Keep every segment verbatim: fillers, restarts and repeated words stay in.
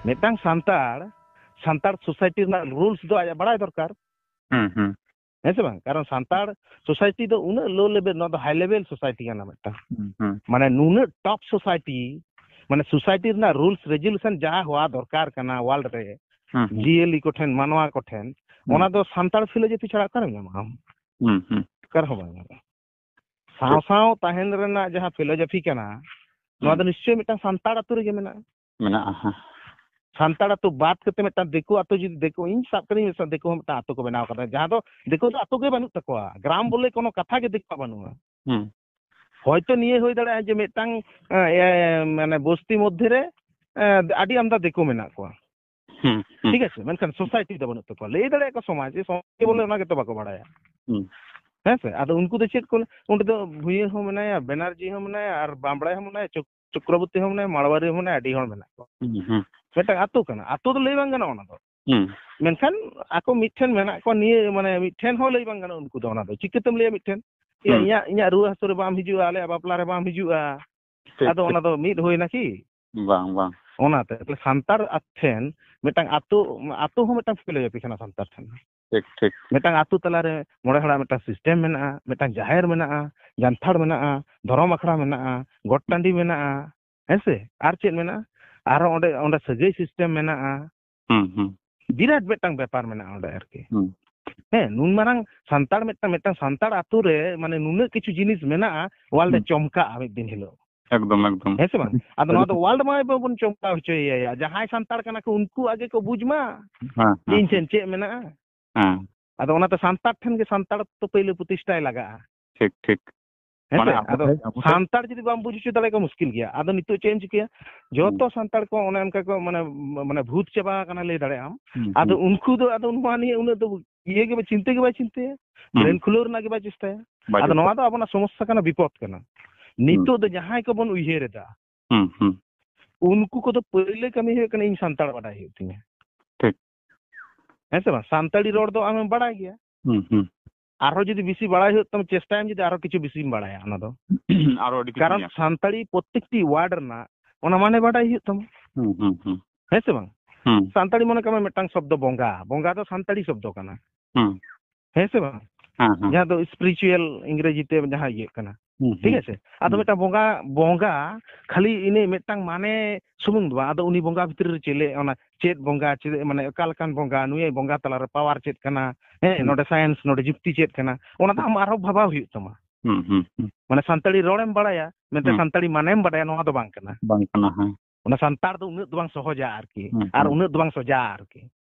ᱢᱤᱫᱴᱟᱝ ᱥᱟᱱᱛᱟᱲ, ᱥᱟᱱᱛᱟᱲ ᱥᱳᱥᱟᱭᱴᱤ ᱨᱮᱱᱟᱜ ᱨᱩᱞᱥ ᱫᱚ ᱟᱭᱟᱜ ᱵᱟᱲᱟᱭ ᱫᱚᱨᱠᱟᱨ᱾ ᱦᱩᱸ, ᱦᱩᱸ᱾ ᱦᱮᱸ ᱥᱮ ᱵᱟᱝ? ᱠᱟᱨᱚᱱ ᱥᱟᱱᱛᱟᱲ ᱥᱳᱥᱟᱭᱴᱤ ᱫᱚ ᱩᱱᱟᱹᱜ ᱞᱳ ᱞᱮᱵᱮᱞ, ᱱᱚᱣᱟ ᱫᱚ ᱦᱟᱭ ᱞᱮᱵᱮᱞ ᱥᱳᱥᱟᱭᱴᱤ ᱠᱟᱱᱟ ᱢᱤᱫᱴᱟᱝ᱾ ᱦᱩᱸ, ᱦᱩᱸ᱾ ᱢᱟᱱᱮ ᱱᱩᱱᱟᱹᱜ ᱴᱚᱯ ᱥᱳᱥᱟᱭᱴᱤ, ᱢᱟᱱᱮ ᱥᱳᱥᱟᱭᱴᱤ ᱨᱮᱱᱟᱜ ᱨᱩᱞᱥ ᱨᱮᱡᱩᱞᱮᱥᱚᱱ ᱡᱟᱦᱟᱸ ᱦᱚᱣᱟ ᱫᱚᱨᱠᱟᱨ ᱠᱟᱱᱟ ᱣᱟᱨᱞᱰ ᱨᱮ, ᱦᱩᱸ, ᱦᱩᱸ᱾ ᱡᱤᱭᱟᱹᱞᱤ ᱠᱚᱴᱷᱮᱱ, ᱢᱟᱱᱣᱟ ᱠᱚᱴᱷᱮᱱ, ᱦᱩᱸ᱾ ᱚᱱᱟ ᱫᱚ ᱥᱟᱱᱛᱟᱲ ᱯᱷᱤᱞᱳᱡᱚᱯᱷᱤ ᱪᱷᱟᱲᱟ ᱚᱠᱟᱨᱮᱢ ᱧᱟᱢᱟ ᱟᱢ? ᱦᱩᱸ, ᱦᱩᱸ᱾ ᱚᱠᱟ ᱨᱮᱦᱚᱸ ᱵᱟᱝ ᱧᱟᱢᱚᱜᱼᱟ᱾ ᱥᱟᱶ ᱴᱷᱤᱠ᱾ ᱥᱟᱶ ᱛᱟᱦᱮᱱ ᱨᱮᱱᱟᱜ ᱡᱟᱦᱟᱸ ᱯᱷᱤᱞᱳᱡᱚᱯᱷᱤ ᱠᱟᱱᱟ, ᱱᱚᱣᱟ ᱦᱩᱸ᱾ ᱫᱚ ᱱᱤᱥᱪᱳᱭ ᱢᱤᱫᱴᱟᱝ ᱥᱟᱱᱛᱟᱲ ᱟᱹᱛᱩ ᱨᱮᱜᱮ ᱢᱮᱱᱟᱜᱼᱟ᱾ ᱢᱮᱱᱟᱜᱼᱟ, ᱦᱮᱸ᱾ ᱥᱟᱱᱛᱟᱲ ᱟᱹᱛᱩ ᱵᱟᱫ ᱠᱟᱛᱮ ᱢᱤᱫᱴᱟᱝ ᱫᱤᱠᱩ ᱟᱹᱛᱩ ᱡᱩᱫᱤ ᱫᱤᱠᱩ, ᱤᱧ ᱥᱟᱵ ᱠᱟᱹᱫᱟᱹᱧ ᱢᱤᱫᱴᱟᱝ ᱫᱤᱠᱩ ᱦᱚᱸ ᱢᱤᱫᱴᱟᱝ ᱟᱹᱛᱩ ᱠᱚ ᱵᱮᱱᱟᱣ ᱠᱟᱫᱟ, ᱡᱟᱦᱟᱸ ᱫᱚ ᱫᱤᱠᱩ ᱫᱚ ᱟᱹᱛᱩ ᱜᱮ ᱵᱟᱹᱱᱩᱜ ᱛᱟᱠᱚᱣᱟ, ᱜᱨᱟᱢ ᱦᱩᱸ᱾ ᱵᱚᱞᱮ ᱠᱳᱱᱳ ᱠᱟᱛᱷᱟ ᱜᱮ ᱫᱤᱠᱩᱣᱟᱜ ᱵᱟᱹᱱᱩᱜᱼᱟ᱾ ᱦᱩᱸ᱾ ᱦᱚᱭᱛᱚ ᱱᱤᱭᱟᱹ ᱦᱩᱭ ᱫᱟᱲᱮᱭᱟᱜᱼᱟ ᱡᱮ ᱢᱤᱫᱴᱟᱝ, ᱮ, ᱮ, ᱢᱟᱱᱮ ᱵᱚᱥᱛᱤ ᱢᱚᱫᱽᱫᱷᱮ ᱨᱮ, ᱮ, ᱟᱹᱰᱤ ᱟᱢᱫᱟ ᱫᱤᱠᱩ ᱢᱮᱱᱟᱜ ᱠᱚᱣᱟ᱾ ᱦᱩᱸ, ᱦᱩᱸ᱾ ᱴᱷᱤᱠ ᱟᱪᱷᱮ, ᱢᱮᱱᱠᱷᱟᱱ ᱥᱳᱥᱟᱭᱴᱤ ᱫᱚ ᱵᱟᱹᱱᱩᱜ ᱛᱟᱠᱚᱣᱟ᱾ ᱞᱟᱹᱭ ᱫᱟᱲᱮᱭᱟᱜᱼᱟ ᱠᱚ ᱥᱚᱢᱟᱡᱽ, ᱥᱚᱢᱟᱡᱽ ᱵᱚᱞᱮ ᱚᱱᱟ ᱜᱮᱛᱚ ᱵᱟᱠᱚ ᱵᱟᱲᱟᱭᱟ᱾ ᱦᱩᱸ᱾ ᱦᱮᱸ ᱥᱮ? ᱟᱫᱚ ᱩᱱᱠᱩ ᱫᱚ ᱪᱮᱫ ᱠᱚ, ᱚᱸᱰᱮ ᱫᱚ ᱵᱷᱩᱭᱟᱹ ᱦᱚᱸ ᱢᱮᱱᱟᱭᱟ, ᱵᱮᱱᱟᱨᱡᱤ ᱦᱚᱸ ᱢᱮᱱᱟᱭᱟ, ᱟᱨ ᱵᱟᱢᱵᱲᱮ ᱦᱚᱸ ᱢᱮᱱᱟᱭᱟ, ᱪᱚᱠ-, ᱪᱚᱠᱨᱚᱵᱚᱨᱛᱤ ᱦᱚᱸ ᱢᱮᱱᱟᱭᱟ, ᱢᱟᱲᱣᱟᱨᱤ ᱦᱚᱸ ᱢᱮᱱᱟᱭᱟ, ᱟᱹᱰᱤ ᱦᱚᱲ ᱢᱮᱱᱟᱜ ᱠᱚᱣᱟ᱾ ᱦᱩᱸ, ᱦᱩᱸ᱾ ᱢᱤᱫᱴᱟᱝ ᱟᱛᱳ ᱠᱟᱱᱟ, ᱟᱛᱳ ᱫᱚ ᱞᱟᱹᱭ ᱵᱟᱝ ᱜᱟᱱᱚᱜᱼᱟ ᱚᱱᱟ ᱫᱚ᱾ ᱦᱩᱸ᱾ ᱢᱮᱱᱠᱷᱟᱱ ᱟᱠᱚ ᱢᱤᱫᱴᱷᱮᱱ ᱢᱮᱱᱟᱜ ᱠᱚᱣᱟ, ᱱᱤᱭᱟᱹ ᱢᱟᱱᱮ ᱢᱤᱫᱴᱷᱮᱱ ᱦᱚᱸ ᱞᱟᱹᱭ ᱵᱟᱝ ᱜᱟᱱᱚᱜᱼᱟ ᱩᱱᱠᱩ ᱫᱚ᱾ ᱚᱱᱟ ᱫᱚ ᱪᱤᱠᱟᱹᱛᱮᱢ ᱞᱟᱹᱭᱟ ᱢᱤᱫᱴᱷᱮᱱ? ᱤᱭᱟᱹ, ᱦᱩᱸ᱾ ᱤᱧᱟᱹᱜ, ᱤᱧᱟᱹᱜ ᱨᱩᱣᱟᱹ ᱦᱟᱹᱥᱩ ᱨᱮ ᱵᱟᱢ ᱦᱤᱡᱩᱜᱼᱟ, ᱟᱞᱮᱭᱟᱜ ᱵᱟᱯᱞᱟ ᱨᱮ ᱵᱟᱢ ᱦᱤᱡᱩᱜᱼᱟ᱾ ᱴᱷᱤᱠ, ᱟᱫᱚ ᱴᱷᱤᱠ᱾ ᱚᱱᱟ ᱫᱚ ᱢᱤᱫ ᱦᱩᱭᱱᱟ ᱠᱤ? ᱵᱟᱝ, ᱵᱟᱝ᱾ ᱚᱱᱟᱛᱮ ᱛᱟᱦᱞᱮ ᱥᱟᱱᱛᱟᱲ ᱴᱷᱮᱱ ᱢᱤᱫᱴᱟᱝ ᱟᱛᱳ, ᱟᱛᱳ ᱦᱚᱸ ᱢᱤᱫᱴᱟᱝ ᱯᱷᱤᱞᱳᱡᱚᱯᱷᱤ ᱠᱟᱱᱟ ᱥᱟᱱᱛᱟᱲ ᱴᱷᱮᱱ᱾ ᱴᱷᱤᱠ, ᱴᱷᱤᱠ᱾ ᱢᱤᱫᱴᱟᱝ ᱟᱛᱳ ᱛᱟᱞᱟᱨᱮ ᱢᱚᱬᱮ ᱦᱚᱲᱟᱜ ᱢᱤᱫᱴᱟᱝ ᱥᱤᱥᱴᱮᱢ ᱢᱮᱱᱟᱜᱼᱟ, ᱢᱤᱫᱴᱟᱝ ᱡᱟᱦᱮᱨ ᱢᱮᱱᱟᱜᱼᱟ, ᱡᱟᱱᱛᱷᱟᱲ ᱢᱮᱱᱟᱜᱼᱟ, ᱫᱷᱚᱨᱚᱢ ᱟᱠᱷᱲᱟ ᱢᱮᱱᱟᱜᱼᱟ, ᱜᱚᱴ ᱴᱟᱺᱰᱤ ᱢᱮᱱᱟᱜᱼᱟ, ᱦᱮᱸ ᱥᱮ? ᱟᱨ ᱪᱮᱫ ᱢᱮᱱᱟᱜᱼᱟ? ᱟᱨᱦᱚᱸ ᱚᱸᱰᱮ, ᱚᱸᱰᱮ ᱥᱟᱹᱜᱟᱹᱭ ᱥᱤᱥᱴᱮᱢ ᱢᱮᱱᱟᱜᱼᱟ᱾ ᱦᱩᱸ, ᱦᱩᱸ᱾ ᱵᱤᱨᱟᱴ ᱢᱤᱫᱴᱟᱝ ᱵᱮᱯᱟᱨ ᱢᱮᱱᱟᱜᱼᱟ ᱚᱸᱰᱮ ᱟᱨᱠᱤ᱾ ᱦᱩᱸ᱾ ᱦᱮᱸ, ᱱᱩᱱ ᱢᱟᱨᱟᱝ ᱥᱟᱱᱛᱟᱲ ᱢᱤᱫᱴᱟᱝ, ᱢᱤᱫᱴᱟᱝ ᱥᱟᱱᱛᱟᱲ ᱟᱛᱳ ᱨᱮ ᱢᱟᱱᱮ ᱱᱩᱱᱟᱹᱜ ᱠᱤᱪᱷᱩ ᱡᱤᱱᱤᱥ ᱢᱮᱱᱟᱜᱼᱟ, ᱣᱟᱨᱞᱰ ᱮ ᱦᱩᱸ᱾ ᱪᱚᱢᱠᱟᱜᱼᱟ ᱢᱤᱫ ᱫᱤᱱ ᱦᱤᱞᱳᱜ᱾ ᱮᱠᱫᱚᱢ, ᱮᱠᱫᱚᱢ᱾ ᱦᱮᱸ ᱥᱮ ᱵᱟᱝ? ᱟᱫᱚ ᱱᱚᱣᱟ ᱫᱚ ᱣᱟᱨᱞᱰ ᱢᱟ ᱵᱟᱵᱚᱱ ᱪᱚᱢᱠᱟᱣ ᱦᱚᱪᱚᱭᱮᱭᱟ᱾ ᱡᱟᱦᱟᱸᱭ ᱥᱟᱱᱛᱟᱲ ᱠᱟᱱᱟ ᱠᱚ ᱩᱱᱠᱩ ᱟᱜᱮ ᱠᱚ ᱵᱩᱡᱽ ᱢᱟ ᱦᱮᱸ, ᱡᱮ ᱦᱮᱸ, ᱤᱧ ᱴᱷᱮᱱ ᱪᱮᱫ ᱢᱮᱱᱟᱜᱼᱟ᱾ ᱦᱮᱸ᱾ ᱟᱫᱚ ᱚᱱᱟᱛᱮ ᱥᱟᱱᱛᱟᱲ ᱴᱷᱮᱱ ᱜᱮ ᱥᱟᱱᱛᱟᱲ ᱛᱚ ᱯᱳᱭᱞᱳ ᱯᱨᱚᱛᱤᱥᱴᱷᱟᱭ ᱞᱟᱜᱟᱜᱼᱟ᱾ ᱴᱷᱤᱠ, ᱴᱷᱤᱠ᱾ ᱦᱮᱸ ᱢᱟᱱᱮ ᱥᱮ? ᱟᱵᱚ ᱟᱫᱚ ᱴᱷᱮᱱ, ᱟᱵᱚ ᱴᱷᱮᱱ᱾ ᱥᱟᱱᱛᱟᱲ ᱡᱩᱫᱤ ᱵᱟᱢ ᱵᱩᱡᱽ ᱦᱚᱪᱚ ᱫᱟᱲᱮᱭᱟᱠᱚᱣᱟ, ᱢᱩᱥᱠᱤᱞ ᱜᱮᱭᱟ᱾ ᱟᱫᱚ ᱱᱤᱛᱚᱜ ᱪᱮᱫ ᱮᱢ ᱪᱤᱠᱟᱹᱭᱟ? ᱡᱚᱛᱚ ᱦᱩᱸ᱾ ᱥᱟᱱᱛᱟᱲ ᱠᱚ ᱚᱱᱮ ᱚᱱᱠᱟ ᱠᱚ ᱢᱟᱱᱮ, ᱢᱟᱱᱮ ᱵᱷᱩᱛ ᱪᱟᱵᱟ ᱟᱠᱟᱱᱟ ᱞᱟᱹᱭ ᱫᱟᱲᱮᱭᱟᱜ ᱟᱢ᱾ ᱦᱩᱸ, ᱟᱫᱚ ᱦᱩᱸ᱾ ᱩᱱᱠᱩ ᱫᱚ ᱟᱫᱚ ᱱᱚᱣᱟ ᱱᱤᱭᱮ ᱩᱱᱟᱹᱜ ᱫᱚ ᱤᱭᱟᱹ ᱜᱮ ᱵᱟ-, ᱪᱤᱱᱛᱟᱹ ᱜᱮ ᱵᱟᱭ ᱪᱤᱱᱛᱟᱹᱭᱟ᱾ ᱦᱩᱸ᱾ ᱵᱨᱮᱱ ᱠᱷᱩᱞᱟᱹᱣ ᱨᱮᱱᱟᱜ ᱜᱮ ᱵᱟᱭ ᱪᱮᱥᱴᱟᱭᱟ᱾ ᱵᱟᱭ ᱟᱫᱚ ᱪᱮᱥᱴᱟᱭᱟ᱾ ᱱᱚᱣᱟ ᱫᱚ ᱟᱵᱚᱱᱟᱜ ᱥᱚᱢᱚᱥᱥᱟ ᱠᱟᱱᱟ, ᱵᱤᱯᱚᱫ ᱠᱟᱱᱟ᱾ ᱦᱩᱸ᱾ ᱱᱤᱛᱚᱜ ᱫᱚ ᱡᱟᱦᱟᱸᱭ ᱠᱚᱵᱚᱱ ᱩᱭᱦᱟᱹᱨ ᱮᱫᱟ, ᱦᱩᱸ, ᱦᱩᱸ᱾ ᱩᱱᱠᱩ ᱠᱚᱫᱚ ᱯᱟᱹᱭᱞᱟᱹ ᱠᱟᱹᱢᱤ ᱦᱩᱭᱩᱜ ᱠᱟᱱᱟ, ᱤᱧ ᱥᱟᱱᱛᱟᱲ ᱵᱟᱰᱟᱭ ᱦᱩᱭᱩᱜ ᱛᱤᱧᱟ᱾ ᱴᱷᱤᱠ᱾ ᱦᱮᱸ ᱥᱮ ᱵᱟᱝ? ᱥᱟᱱᱛᱟᱲᱤ ᱨᱚᱲ ᱫᱚ ᱟᱢᱮᱢ ᱵᱟᱲᱟᱭ ᱜᱮᱭᱟ᱾ ᱦᱩᱸ, ᱦᱩᱸ᱾ ᱟᱨᱦᱚᱸ ᱡᱩᱫᱤ ᱵᱮᱥᱤ ᱵᱟᱲᱟᱭ ᱦᱩᱭᱩᱜ ᱛᱟᱢᱟ, ᱪᱮᱥᱴᱟᱭᱟᱢ ᱡᱩᱫᱤ ᱟᱨᱦᱚᱸ ᱠᱤᱪᱷᱩ ᱵᱮᱥᱤᱢ ᱵᱟᱲᱟᱭᱟ ᱚᱱᱟ ᱫᱚ᱾ ᱟᱨᱦᱚᱸ ᱟᱹᱰᱤ ᱠᱤᱪᱷᱩ ᱠᱟᱨᱚᱱ ᱜᱮᱭᱟ᱾ ᱥᱟᱱᱛᱟᱲᱤ ᱯᱨᱚᱛᱮᱠᱴᱤ ᱣᱟᱨᱰ ᱨᱮᱱᱟᱜ ᱚᱱᱟ ᱢᱟᱱᱮ ᱵᱟᱰᱟᱭ ᱦᱩᱭᱩᱜ ᱛᱟᱢᱟ᱾ ᱦᱩᱸ, ᱦᱩᱸ, ᱦᱩᱸ᱾ ᱦᱮᱸ ᱥᱮ ᱵᱟᱝ? ᱦᱩᱸ᱾ ᱥᱟᱱᱛᱟᱲᱤ, ᱢᱚᱱᱮ ᱠᱟᱜ ᱢᱮ, ᱢᱤᱫᱴᱟᱝ ᱥᱚᱵᱫᱚ ᱵᱚᱸᱜᱟ, ᱵᱚᱸᱜᱟ ᱫᱚ ᱥᱟᱱᱛᱟᱲᱤ ᱥᱚᱵᱫᱚ ᱠᱟᱱᱟ᱾ ᱦᱩᱸ᱾ ᱦᱮᱸ ᱥᱮ ᱵᱟᱝ? ᱦᱮᱸ, ᱦᱮᱸ᱾ ᱡᱟᱦᱟᱸ ᱫᱚ spiritual ᱤᱝᱨᱮᱡᱤ ᱛᱮ ᱡᱟᱦᱟᱸ ᱤᱭᱟᱹᱜ ᱠᱟᱱᱟ᱾ ᱦᱩᱸ, ᱴᱷᱤᱠ ᱦᱩᱸ, ᱟᱪᱷᱮ? ᱟᱫᱚ ᱦᱩᱸ᱾ ᱢᱤᱫᱴᱟᱝ ᱵᱚᱸᱜᱟ, ᱵᱚᱸᱜᱟ ᱠᱷᱟᱹᱞᱤ ᱤᱱᱟᱹ ᱢᱤᱫᱴᱟᱝ ᱢᱟᱱᱮ ᱥᱩᱢᱩᱝ ᱫᱚ ᱵᱟᱝ, ᱟᱫᱚ ᱩᱱᱤ ᱵᱚᱸᱜᱟ ᱵᱷᱤᱛᱨᱤ ᱨᱮ ᱪᱮᱞᱮ, ᱚᱱᱟ ᱪᱮᱫ ᱵᱚᱸᱜᱟ, ᱪᱮᱫ, ᱢᱟᱱᱮ ᱚᱠᱟ ᱞᱮᱠᱟᱱ ᱵᱚᱸᱜᱟ, ᱱᱩᱭ ᱵᱚᱸᱜᱟ ᱛᱟᱞᱟᱨᱮ power ᱪᱮᱫ ᱠᱟᱱᱟ, ᱦᱮᱸ, ᱦᱩᱸ᱾ ᱱᱚᱰᱮ science, ᱱᱚᱰᱮ ᱡᱩᱠᱛᱤ ᱪᱮᱫ ᱠᱟᱱᱟ, ᱚᱱᱟ ᱫᱚ ᱟᱢ ᱟᱨᱦᱚᱸ ᱵᱷᱟᱵᱟᱣ ᱦᱩᱭᱩᱜ ᱛᱟᱢᱟ᱾ ᱦᱩᱸ, ᱦᱩᱸ, ᱦᱩᱸ᱾ ᱢᱟᱱᱮ ᱥᱟᱱᱛᱟᱲᱤ ᱨᱚᱲᱮᱢ ᱵᱟᱲᱟᱭᱟ, ᱢᱮᱱᱛᱮ ᱦᱩᱸ᱾ ᱥᱟᱱᱛᱟᱲᱤ ᱢᱟᱱᱮᱢ ᱵᱟᱰᱟᱭᱟ, ᱱᱚᱣᱟ ᱫᱚ ᱵᱟᱝ ᱠᱟᱱᱟ᱾ ᱵᱟᱝ ᱠᱟᱱᱟ, ᱦᱮᱸ᱾ ᱚᱱᱟ ᱥᱟᱱᱛᱟᱲ ᱫᱚ ᱩᱱᱟᱹᱜ ᱫᱚ ᱵᱟᱝ ᱥᱚᱦᱚᱡᱟ ᱟᱨᱠᱤ, ᱦᱩᱸ, ᱟᱨ ᱦᱩᱸ᱾ ᱩᱱᱟᱹᱜ ᱫᱚ ᱵᱟᱝ ᱥᱚᱡᱟ ᱟᱨᱠᱤ᱾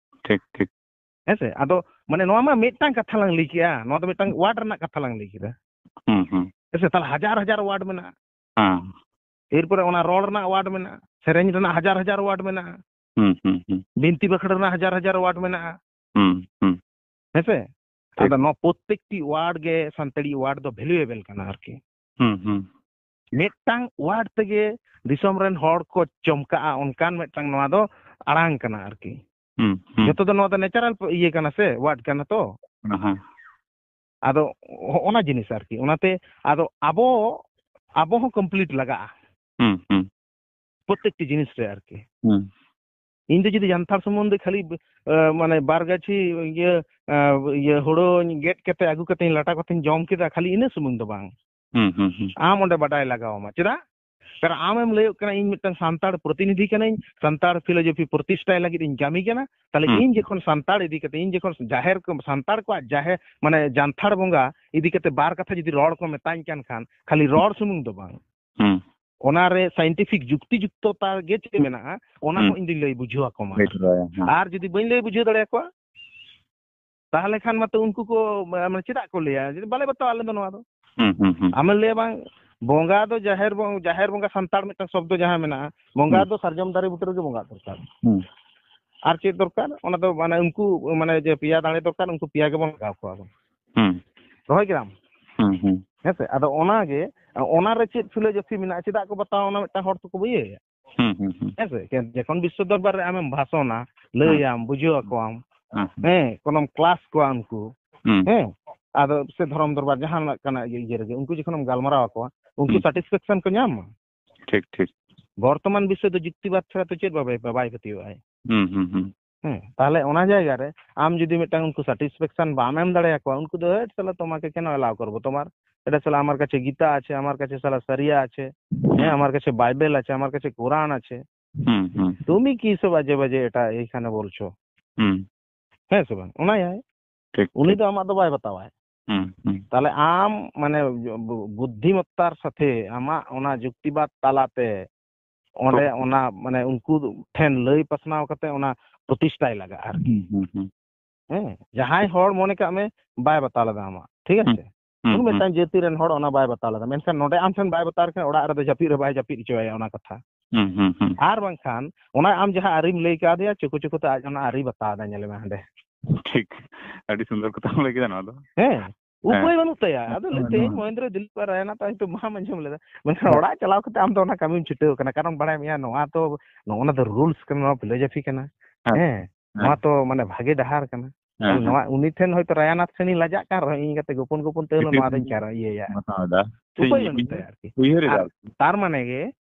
ᱴᱷᱤᱠ, ᱴᱷᱤᱠ᱾ ᱦᱮᱸ ᱥᱮ? ᱟᱫᱚ ᱢᱟᱱᱮ ᱱᱚᱣᱟ ᱢᱟ ᱢᱤᱫᱴᱟᱝ ᱠᱟᱛᱷᱟ ᱞᱟᱝ ᱞᱟᱹᱭ ᱠᱮᱜᱼᱟ, ᱱᱚᱣᱟ ᱫᱚ ᱢᱤᱫᱴᱟᱝ word ᱨᱮᱱᱟᱜ ᱠᱟᱛᱷᱟ ᱞᱟᱝ ᱞᱟᱹᱭ ᱠᱮᱫᱟ᱾ ᱦᱩᱸ, ᱦᱩᱸ᱾ ᱦᱮᱸ ᱥᱮ? ᱛᱟᱦᱞᱮ ᱦᱟᱡᱟᱨ ᱦᱟᱡᱟᱨ word ᱢᱮᱱᱟᱜᱼᱟ᱾ ᱦᱮᱸ᱾ ᱮᱨᱯᱚᱨᱮ ᱚᱱᱟ ᱨᱚᱲ ᱨᱮᱱᱟᱜ word ᱢᱮᱱᱟᱜᱼᱟ, ᱥᱮᱨᱮᱧ ᱨᱮᱱᱟᱜ ᱦᱟᱡᱟᱨ ᱦᱟᱡᱟᱨ word ᱢᱮᱱᱟᱜᱼᱟ, ᱦᱩᱸ, ᱦᱩᱸ, ᱦᱩᱸ᱾ ᱵᱤᱱᱛᱤ ᱵᱟᱠᱷᱮᱲ ᱨᱮᱱᱟᱜ ᱦᱟᱡᱟᱨ ᱦᱟᱡᱟᱨ word ᱢᱮᱱᱟᱜᱼᱟ᱾ ᱦᱩᱸ, ᱦᱩᱸ᱾ ᱦᱮᱸ ᱥᱮ? ᱴᱷᱤᱠ᱾ ᱟᱫᱚ ᱱᱚᱣᱟ ᱯᱨᱚᱛᱮᱠᱴᱤ word ᱜᱮ ᱥᱟᱱᱛᱟᱲᱤ word ᱫᱚ valuable ᱠᱟᱱᱟ ᱟᱨᱠᱤ᱾ ᱦᱩᱸ, ᱦᱩᱸ᱾ ᱢᱤᱫᱴᱟᱝ word ᱛᱮᱜᱮ ᱫᱤᱥᱚᱢ ᱨᱮᱱ ᱦᱚᱲ ᱠᱚ ᱪᱚᱢᱠᱟᱜᱼᱟ, ᱚᱱᱠᱟᱱ ᱢᱤᱫᱴᱟᱝ ᱱᱚᱣᱟ ᱫᱚ ᱟᱲᱟᱝ ᱠᱟᱱᱟ ᱟᱨᱠᱤ᱾ ᱦᱩᱸ, ᱦᱩᱸ᱾ ᱡᱚᱛᱚ ᱫᱚ ᱱᱚᱣᱟ ᱫᱚ natural ᱤᱭᱟᱹ ᱠᱟᱱᱟ ᱥᱮ, word ᱠᱟᱱᱟ ᱛᱚ᱾ ᱦᱮᱸ, ᱦᱮᱸ᱾ ᱟᱫᱚ ᱦᱚᱸᱜᱼᱚᱱᱟ ᱡᱤᱱᱤᱥ ᱟᱨᱠᱤ, ᱚᱱᱟᱛᱮ ᱟᱫᱚ ᱟᱵᱚ, ᱟᱵᱚ ᱦᱚᱸ complete ᱞᱟᱜᱟᱜᱼᱟ᱾ ᱦᱩᱸ, ᱦᱩᱸ᱾ ᱯᱨᱚᱛᱮᱠᱴᱤ ᱡᱤᱱᱤᱥ ᱨᱮ ᱟᱨᱠᱤ᱾ ᱦᱩᱸ᱾ ᱤᱧ ᱫᱚ ᱡᱩᱫᱤ ᱡᱟᱱᱛᱷᱟᱲ ᱥᱚᱢᱵᱚᱱᱫᱷᱮ ᱠᱷᱟᱹᱞᱤ, ᱮ, ᱢᱟᱱᱮ ᱵᱟᱨ ᱜᱟᱹᱪᱷᱤ ᱤᱭᱟᱹ, ᱮ, ᱤᱭᱟᱹ ᱦᱩᱲᱩᱧ ᱜᱮᱫ ᱠᱟᱛᱮ ᱟᱹᱜᱩ ᱠᱟᱛᱮᱧ ᱞᱟᱴᱟ ᱠᱟᱛᱮᱧ ᱡᱚᱢ ᱠᱮᱫᱟ, ᱠᱷᱟᱹᱞᱤ ᱤᱱᱟᱹ ᱥᱩᱢᱩᱝ ᱫᱚ ᱵᱟᱝ᱾ ᱦᱩᱸ, ᱦᱩᱸ, ᱦᱩᱸ᱾ ᱟᱢ ᱚᱸᱰᱮ ᱵᱟᱰᱟᱭ ᱞᱟᱜᱟᱣ ᱟᱢᱟ᱾ ᱪᱮᱫᱟᱜ? ᱠᱟᱨᱚᱱ ᱟᱢᱮᱢ ᱞᱟᱹᱭᱚᱜ ᱠᱟᱱᱟ, "ᱤᱧ ᱢᱤᱫᱴᱟᱝ ᱥᱟᱱᱛᱟᱲ ᱯᱨᱚᱛᱤᱱᱤᱫᱷᱤ ᱠᱟᱹᱱᱟᱹᱧ, ᱥᱟᱱᱛᱟᱲ philosophy ᱯᱨᱚᱛᱤᱥᱴᱷᱟᱭ ᱞᱟᱹᱜᱤᱫ ᱤᱧ ᱠᱟᱹᱢᱤ ᱠᱟᱱᱟ", ᱛᱟᱦᱞᱮ ᱦᱩᱸ᱾ ᱤᱧ ᱡᱚᱠᱷᱚᱱ ᱥᱟᱱᱛᱟᱲ ᱤᱫᱤ ᱠᱟᱛᱮ, ᱤᱧ ᱡᱚᱠᱷᱚᱱ ᱡᱟᱦᱮᱨ ᱠᱚ, ᱥᱟᱱᱛᱟᱲ ᱠᱚᱣᱟᱜ ᱡᱟᱦᱮᱨ, ᱢᱟᱱᱮ ᱡᱟᱱᱛᱷᱟᱲ ᱵᱚᱸᱜᱟ ᱤᱫᱤ ᱠᱟᱛᱮ ᱵᱟᱨ ᱠᱟᱛᱷᱟ ᱡᱩᱫᱤ ᱨᱚᱲ ᱠᱚ ᱢᱮᱛᱟᱧ ᱠᱟᱱ ᱠᱷᱟᱱ, ᱠᱷᱟᱹᱞᱤ ᱨᱚᱲ ᱥᱩᱢᱩᱝ ᱫᱚ ᱵᱟᱝ, ᱦᱩᱸ᱾ ᱚᱱᱟ ᱨᱮ scientific ᱡᱩᱠᱛᱤ ᱡᱩᱠᱛᱚᱛᱟ ᱜᱮ ᱪᱮᱫ ᱢᱮᱱᱟᱜᱼᱟ, ᱚᱱᱟ ᱦᱩᱸ᱾ ᱦᱚᱸ ᱤᱧ ᱫᱩᱧ ᱞᱟᱹᱭ ᱵᱩᱡᱷᱟᱹᱣ ᱟᱠᱚ ᱢᱟ᱾ ᱞᱟᱹᱭ ᱛᱚᱨᱟᱭᱟ, ᱦᱮᱸ᱾ ᱟᱨ ᱡᱩᱫᱤ ᱵᱟᱹᱧ ᱞᱟᱹᱭ ᱵᱩᱡᱷᱟᱹᱣ ᱫᱟᱲᱮᱭᱟᱠᱚᱣᱟ, ᱛᱟᱦᱚᱞᱮ ᱠᱷᱟᱱ ᱢᱟᱛᱚ ᱩᱱᱠᱩ ᱠᱚ, ᱢᱟᱱᱮ, ᱪᱮᱫᱟᱜ ᱠᱚ ᱞᱟᱹᱭᱟ ᱡᱮ, "ᱵᱟᱞᱮ ᱵᱟᱛᱟᱣᱟ ᱟᱞᱮ ᱫᱚ ᱱᱚᱣᱟ ᱫᱚ"? ᱦᱩᱸ, ᱦᱩᱸ, ᱦᱩᱸ᱾ ᱟᱢᱮᱢ ᱞᱟᱹᱭᱟ, "ᱵᱟᱝ, ᱵᱚᱸᱜᱟ ᱫᱚ ᱡᱟᱦᱮᱨ ᱵᱚ-, ᱡᱟᱦᱮᱨ ᱵᱚᱸᱜᱟ", ᱥᱟᱱᱛᱟᱲ ᱢᱤᱫᱴᱟᱝ ᱥᱚᱵᱽᱫᱚ ᱡᱟᱦᱟᱸ ᱢᱮᱱᱟᱜᱼᱟ, ᱵᱚᱸᱜᱟ ᱦᱩᱸ᱾ ᱫᱚ ᱥᱟᱨᱡᱚᱢ ᱫᱟᱨᱮ ᱵᱩᱴᱟᱹ ᱨᱮᱜᱮ ᱵᱚᱸᱜᱟᱜ ᱫᱚᱨᱠᱟᱨ᱾ ᱦᱩᱸ᱾ ᱟᱨ ᱪᱮᱫ ᱫᱚᱨᱠᱟᱨ? ᱚᱱᱟ ᱫᱚ, ᱢᱟᱱᱮ, ᱩᱱᱠᱩ, ᱢᱟᱱᱮ, ᱡᱮ ᱯᱮᱭᱟ ᱫᱟᱲᱮ ᱫᱚᱨᱠᱟᱨ, ᱩᱱᱠᱩ ᱯᱮᱭᱟ ᱜᱮᱵᱚᱱ ᱞᱟᱜᱟᱣ ᱠᱚᱣᱟ ᱵᱚᱱ᱾ ᱦᱩᱸ᱾ ᱨᱚᱦᱚᱭ ᱠᱮᱫᱟᱢ? ᱦᱩᱸ, ᱦᱩᱸ᱾ ᱦᱮᱸ ᱥᱮ? ᱟᱫᱚ ᱚᱱᱟ ᱜᱮ, ᱚᱱᱟ ᱨᱮ ᱪᱮᱫ philosophy ᱢᱮᱱᱟᱜᱼᱟ? ᱪᱮᱫᱟᱜ ᱠᱚ ᱵᱟᱛᱟᱣᱟ ᱚᱱᱟ ᱢᱤᱫᱴᱟᱝ ᱦᱚᱲ ᱛᱚᱠᱚ ᱤᱭᱟᱹᱭᱟ? ᱦᱩᱸ, ᱦᱩᱸ, ᱦᱩᱸ᱾ ᱦᱮᱸ ᱥᱮ? ᱡᱚᱠᱷᱚᱱ ᱵᱤᱥᱥᱚ ᱫᱚᱨᱵᱟᱨ ᱨᱮ ᱟᱢᱮᱢ ᱵᱷᱟᱥᱚᱱᱟ, ᱦᱩᱸ᱾ ᱞᱟᱹᱭᱟᱢ, ᱵᱩᱡᱷᱟᱹᱣ ᱟᱠᱚᱣᱟᱢ, ᱦᱩᱸ, ᱦᱩᱸ᱾ ᱦᱮᱸ, ᱠᱳᱱᱳᱢ class ᱠᱚᱣᱟ ᱩᱱᱠᱩ, ᱦᱩᱸ᱾ ᱦᱮᱸ, ᱟᱫᱚ ᱥᱮ ᱫᱷᱚᱨᱚᱢ ᱫᱚᱨᱵᱟᱨ ᱡᱟᱦᱟᱱᱟᱜ ᱠᱟᱱᱟ ᱤᱭᱟᱹ, ᱤᱭᱟᱹ ᱨᱮᱜᱮ, ᱩᱱᱠᱩ ᱡᱚᱠᱷᱚᱱᱮᱢ ᱜᱟᱞᱢᱟᱨᱟᱣ ᱟᱠᱚᱣᱟ, ᱩᱱᱠᱩ ᱦᱩᱸ᱾ satisfaction ᱠᱚ ᱧᱟᱢ ᱢᱟ᱾ ᱴᱷᱤᱠ, ᱴᱷᱤᱠ᱾ ᱵᱚᱨᱛᱚᱢᱟᱱ ᱵᱤᱥᱥᱚ ᱫᱚ ᱡᱩᱠᱛᱤᱵᱟᱫ ᱪᱷᱟᱲᱟ ᱛᱚ ᱪᱮᱫ ᱵᱟᱭ, ᱵᱟᱭ ᱯᱟᱹᱛᱭᱟᱹᱣᱟᱜᱼᱟᱭ᱾ ᱦᱩᱸ, ᱦᱩᱸ, ᱦᱩᱸ᱾ ᱦᱮᱸ, ᱛᱟᱦᱞᱮ ᱚᱱᱟ ᱡᱟᱭᱜᱟ ᱨᱮ ᱟᱢ ᱡᱩᱫᱤ ᱢᱤᱫᱴᱟᱝ ᱩᱱᱠᱩ satisfaction ᱵᱟᱢ ᱮᱢ ᱫᱟᱲᱮᱭᱟᱠᱚᱣᱟ, ᱩᱱᱠᱩ ᱫᱚ, "ᱦᱮᱴ ᱥᱟᱞᱟ, ᱛᱚᱢᱟᱠᱮ ᱠᱮᱱ ᱮᱞᱟᱣ ᱠᱚᱨᱵᱚ ᱛᱚᱢᱟᱨ? এটা সালা আমার কাছে গীতা আছে, আমার কাছে সালা শরিয়া আছে, হ্যাঁ, আমার কাছে বাইবেল আছে, আমার কাছে কোরআন আছে। হুম, হুম। তুমি কি সব আজে বাজে এটা এইখানে বলছো?" ᱦᱩᱸ᱾ ᱦᱮᱸ ᱥᱮ ᱵᱟᱝ? ᱚᱱᱟ ᱜᱮ᱾ ᱴᱷᱤᱠ, ᱩᱱᱤ ᱴᱷᱤᱠ᱾ ᱫᱚ ᱟᱢᱟᱜ ᱫᱚ ᱵᱟᱭ ᱵᱟᱛᱟᱣᱟᱭ᱾ ᱦᱩᱸ, ᱦᱩᱸ᱾ ᱛᱟᱦᱞᱮ ᱟᱢ, ᱢᱟᱱᱮ, ᱵᱩ-, ᱵᱩᱫᱽᱫᱷᱤᱢᱚᱛᱛᱟᱨ ᱥᱟᱛᱷᱮ ᱟᱢᱟᱜ ᱚᱱᱟ ᱡᱩᱠᱛᱤᱵᱟᱫ ᱛᱟᱞᱟᱛᱮ ᱚᱸᱰᱮ ᱦᱳᱭ᱾ ᱚᱱᱟ, ᱢᱟᱱᱮ, ᱩᱱᱠᱩ ᱴᱷᱮᱱ ᱞᱟᱹᱭ ᱯᱟᱥᱱᱟᱣ ᱠᱟᱛᱮ ᱚᱱᱟ ᱯᱨᱚᱛᱤᱥᱴᱷᱟᱭ ᱞᱟᱜᱟᱜᱼᱟ ᱟᱨᱠᱤ᱾ ᱦᱩᱸ, ᱦᱩᱸ, ᱦᱩᱸ᱾ ᱦᱮᱸ? ᱡᱟᱦᱟᱸᱭ ᱦᱚᱲ, ᱢᱚᱱᱮ ᱠᱟᱜ ᱢᱮ, ᱵᱟᱭ ᱵᱟᱛᱟᱣ ᱞᱮᱫᱟ ᱟᱢᱟᱜ, ᱴᱷᱤᱠ ᱦᱩᱸ, ᱟᱪᱷᱮ? ᱦᱩᱸ, ᱩᱱᱤ ᱦᱩᱸ᱾ ᱢᱤᱫᱴᱟᱝ ᱡᱟᱹᱛᱤ ᱨᱮᱱ ᱦᱚᱲ ᱚᱱᱟ ᱵᱟᱭ ᱵᱟᱛᱟᱣ ᱞᱮᱫᱟ, ᱢᱮᱱᱠᱷᱟᱱ ᱱᱚᱰᱮ ᱟᱢ ᱴᱷᱮᱱ ᱵᱟᱭ ᱵᱟᱛᱟᱣ ᱞᱮᱠᱷᱟᱱ ᱚᱲᱟᱜ ᱨᱮᱫᱚ ᱡᱟᱹᱯᱤᱫ ᱨᱮ ᱵᱟᱭ ᱡᱟᱹᱯᱤᱫ ᱦᱚᱪᱚᱣᱟᱭᱟ ᱚᱱᱟ ᱠᱟᱛᱷᱟ᱾ ᱦᱩᱸ, ᱦᱩᱸ, ᱦᱩᱸ᱾ ᱟᱨ ᱵᱟᱝᱠᱷᱟᱱ ᱚᱱᱟ ᱟᱢ ᱡᱟᱦᱟᱸ ᱟᱹᱨᱤᱢ ᱞᱟᱹᱭ ᱠᱟᱣᱫᱮᱭᱟ, ᱪᱩᱠᱩ ᱪᱩᱠᱩ ᱛᱮ ᱟᱡ ᱚᱱᱟ ᱟᱹᱨᱤ ᱵᱟᱛᱟᱣ ᱮᱫᱟ, ᱧᱮᱞᱮ ᱢᱮ ᱦᱟᱸᱰᱮ᱾ ᱴᱷᱤᱠ᱾ ᱟᱹᱰᱤ ᱥᱩᱱᱫᱚᱨ ᱠᱟᱛᱷᱟᱢ ᱞᱟᱹᱭ ᱠᱮᱫᱟ ᱱᱚᱣᱟ ᱫᱚ᱾ ᱦᱮᱸ, ᱦᱮᱸ᱾ ᱩᱯᱟᱹᱭ ᱵᱟᱹᱱᱩᱜ ᱛᱟᱭᱟ᱾ ᱟᱫᱚ ᱞᱟᱹᱭ ᱦᱮᱸ, ᱛᱮᱦᱮᱧ ᱦᱮᱸ᱾ ᱢᱚᱦᱮᱱᱫᱨᱚ ᱫᱤᱞᱤᱯ ᱟᱨ ᱨᱟᱭᱱᱟᱛᱷ ᱦᱚᱭᱛᱳ ᱵᱟᱢ ᱟᱸᱡᱚᱢ ᱞᱮᱫᱟ, ᱢᱮᱱᱠᱷᱟᱱ ᱦᱮᱸ᱾ ᱚᱲᱟᱜ ᱪᱟᱞᱟᱣ ᱠᱟᱛᱮ ᱟᱢ ᱫᱚ ᱚᱱᱟ ᱠᱟᱹᱢᱤᱢ ᱪᱷᱩᱴᱟᱹᱣ ᱠᱟᱱᱟ, ᱠᱟᱨᱚᱱ ᱵᱟᱲᱟᱭᱟᱢ ᱭᱟ, ᱱᱚᱣᱟ ᱛᱚ, ᱱᱚᱜᱼᱚ ᱱᱟ ᱫᱚ ᱨᱩᱞᱥ ᱠᱟᱱᱟ, ᱱᱚᱣᱟ ᱯᱷᱤᱞᱳᱡᱚᱯᱷᱤ ᱠᱟᱱᱟ᱾ ᱦᱮᱸ᱾ ᱦᱮᱸ, ᱦᱮᱸ᱾ ᱱᱚᱣᱟ ᱛᱚ ᱢᱟᱱᱮ ᱵᱷᱟᱜᱮ ᱰᱟᱦᱟᱨ ᱠᱟᱱᱟ᱾ ᱦᱮᱸ, ᱛᱟᱦᱞᱮ ᱦᱮᱸ᱾ ᱱᱚᱣᱟ ᱩᱱᱤ ᱴᱷᱮᱱ ᱦᱚᱭᱛᱳ ᱨᱟᱭᱟᱱᱟᱛᱷ ᱴᱷᱮᱱᱤᱧ ᱞᱟᱡᱟᱜ ᱠᱟᱱ ᱨᱮᱦᱚᱸ, ᱤᱧ ᱠᱟᱛᱮ ᱜᱳᱯᱚᱱ ᱜᱳᱯᱚᱱ ᱛᱮ ᱦᱤᱞᱳᱜ ᱱᱚᱣᱟ ᱫᱚᱧ ᱠᱟᱨ-, ᱤᱭᱟᱹᱭᱟ᱾ ᱦᱟᱛᱟᱣ ᱮᱫᱟ᱾ ᱩᱯᱟᱹᱭ ᱥᱮ ᱵᱟᱹᱱᱩᱜ ᱛᱟᱭᱟ ᱟᱨᱠᱤ᱾ ᱩᱭᱦᱟᱹᱨ ᱮᱫᱟ ᱟᱨ ᱟᱨᱠᱤ᱾ ᱛᱟᱨ ᱢᱟᱱᱮ ᱜᱮ,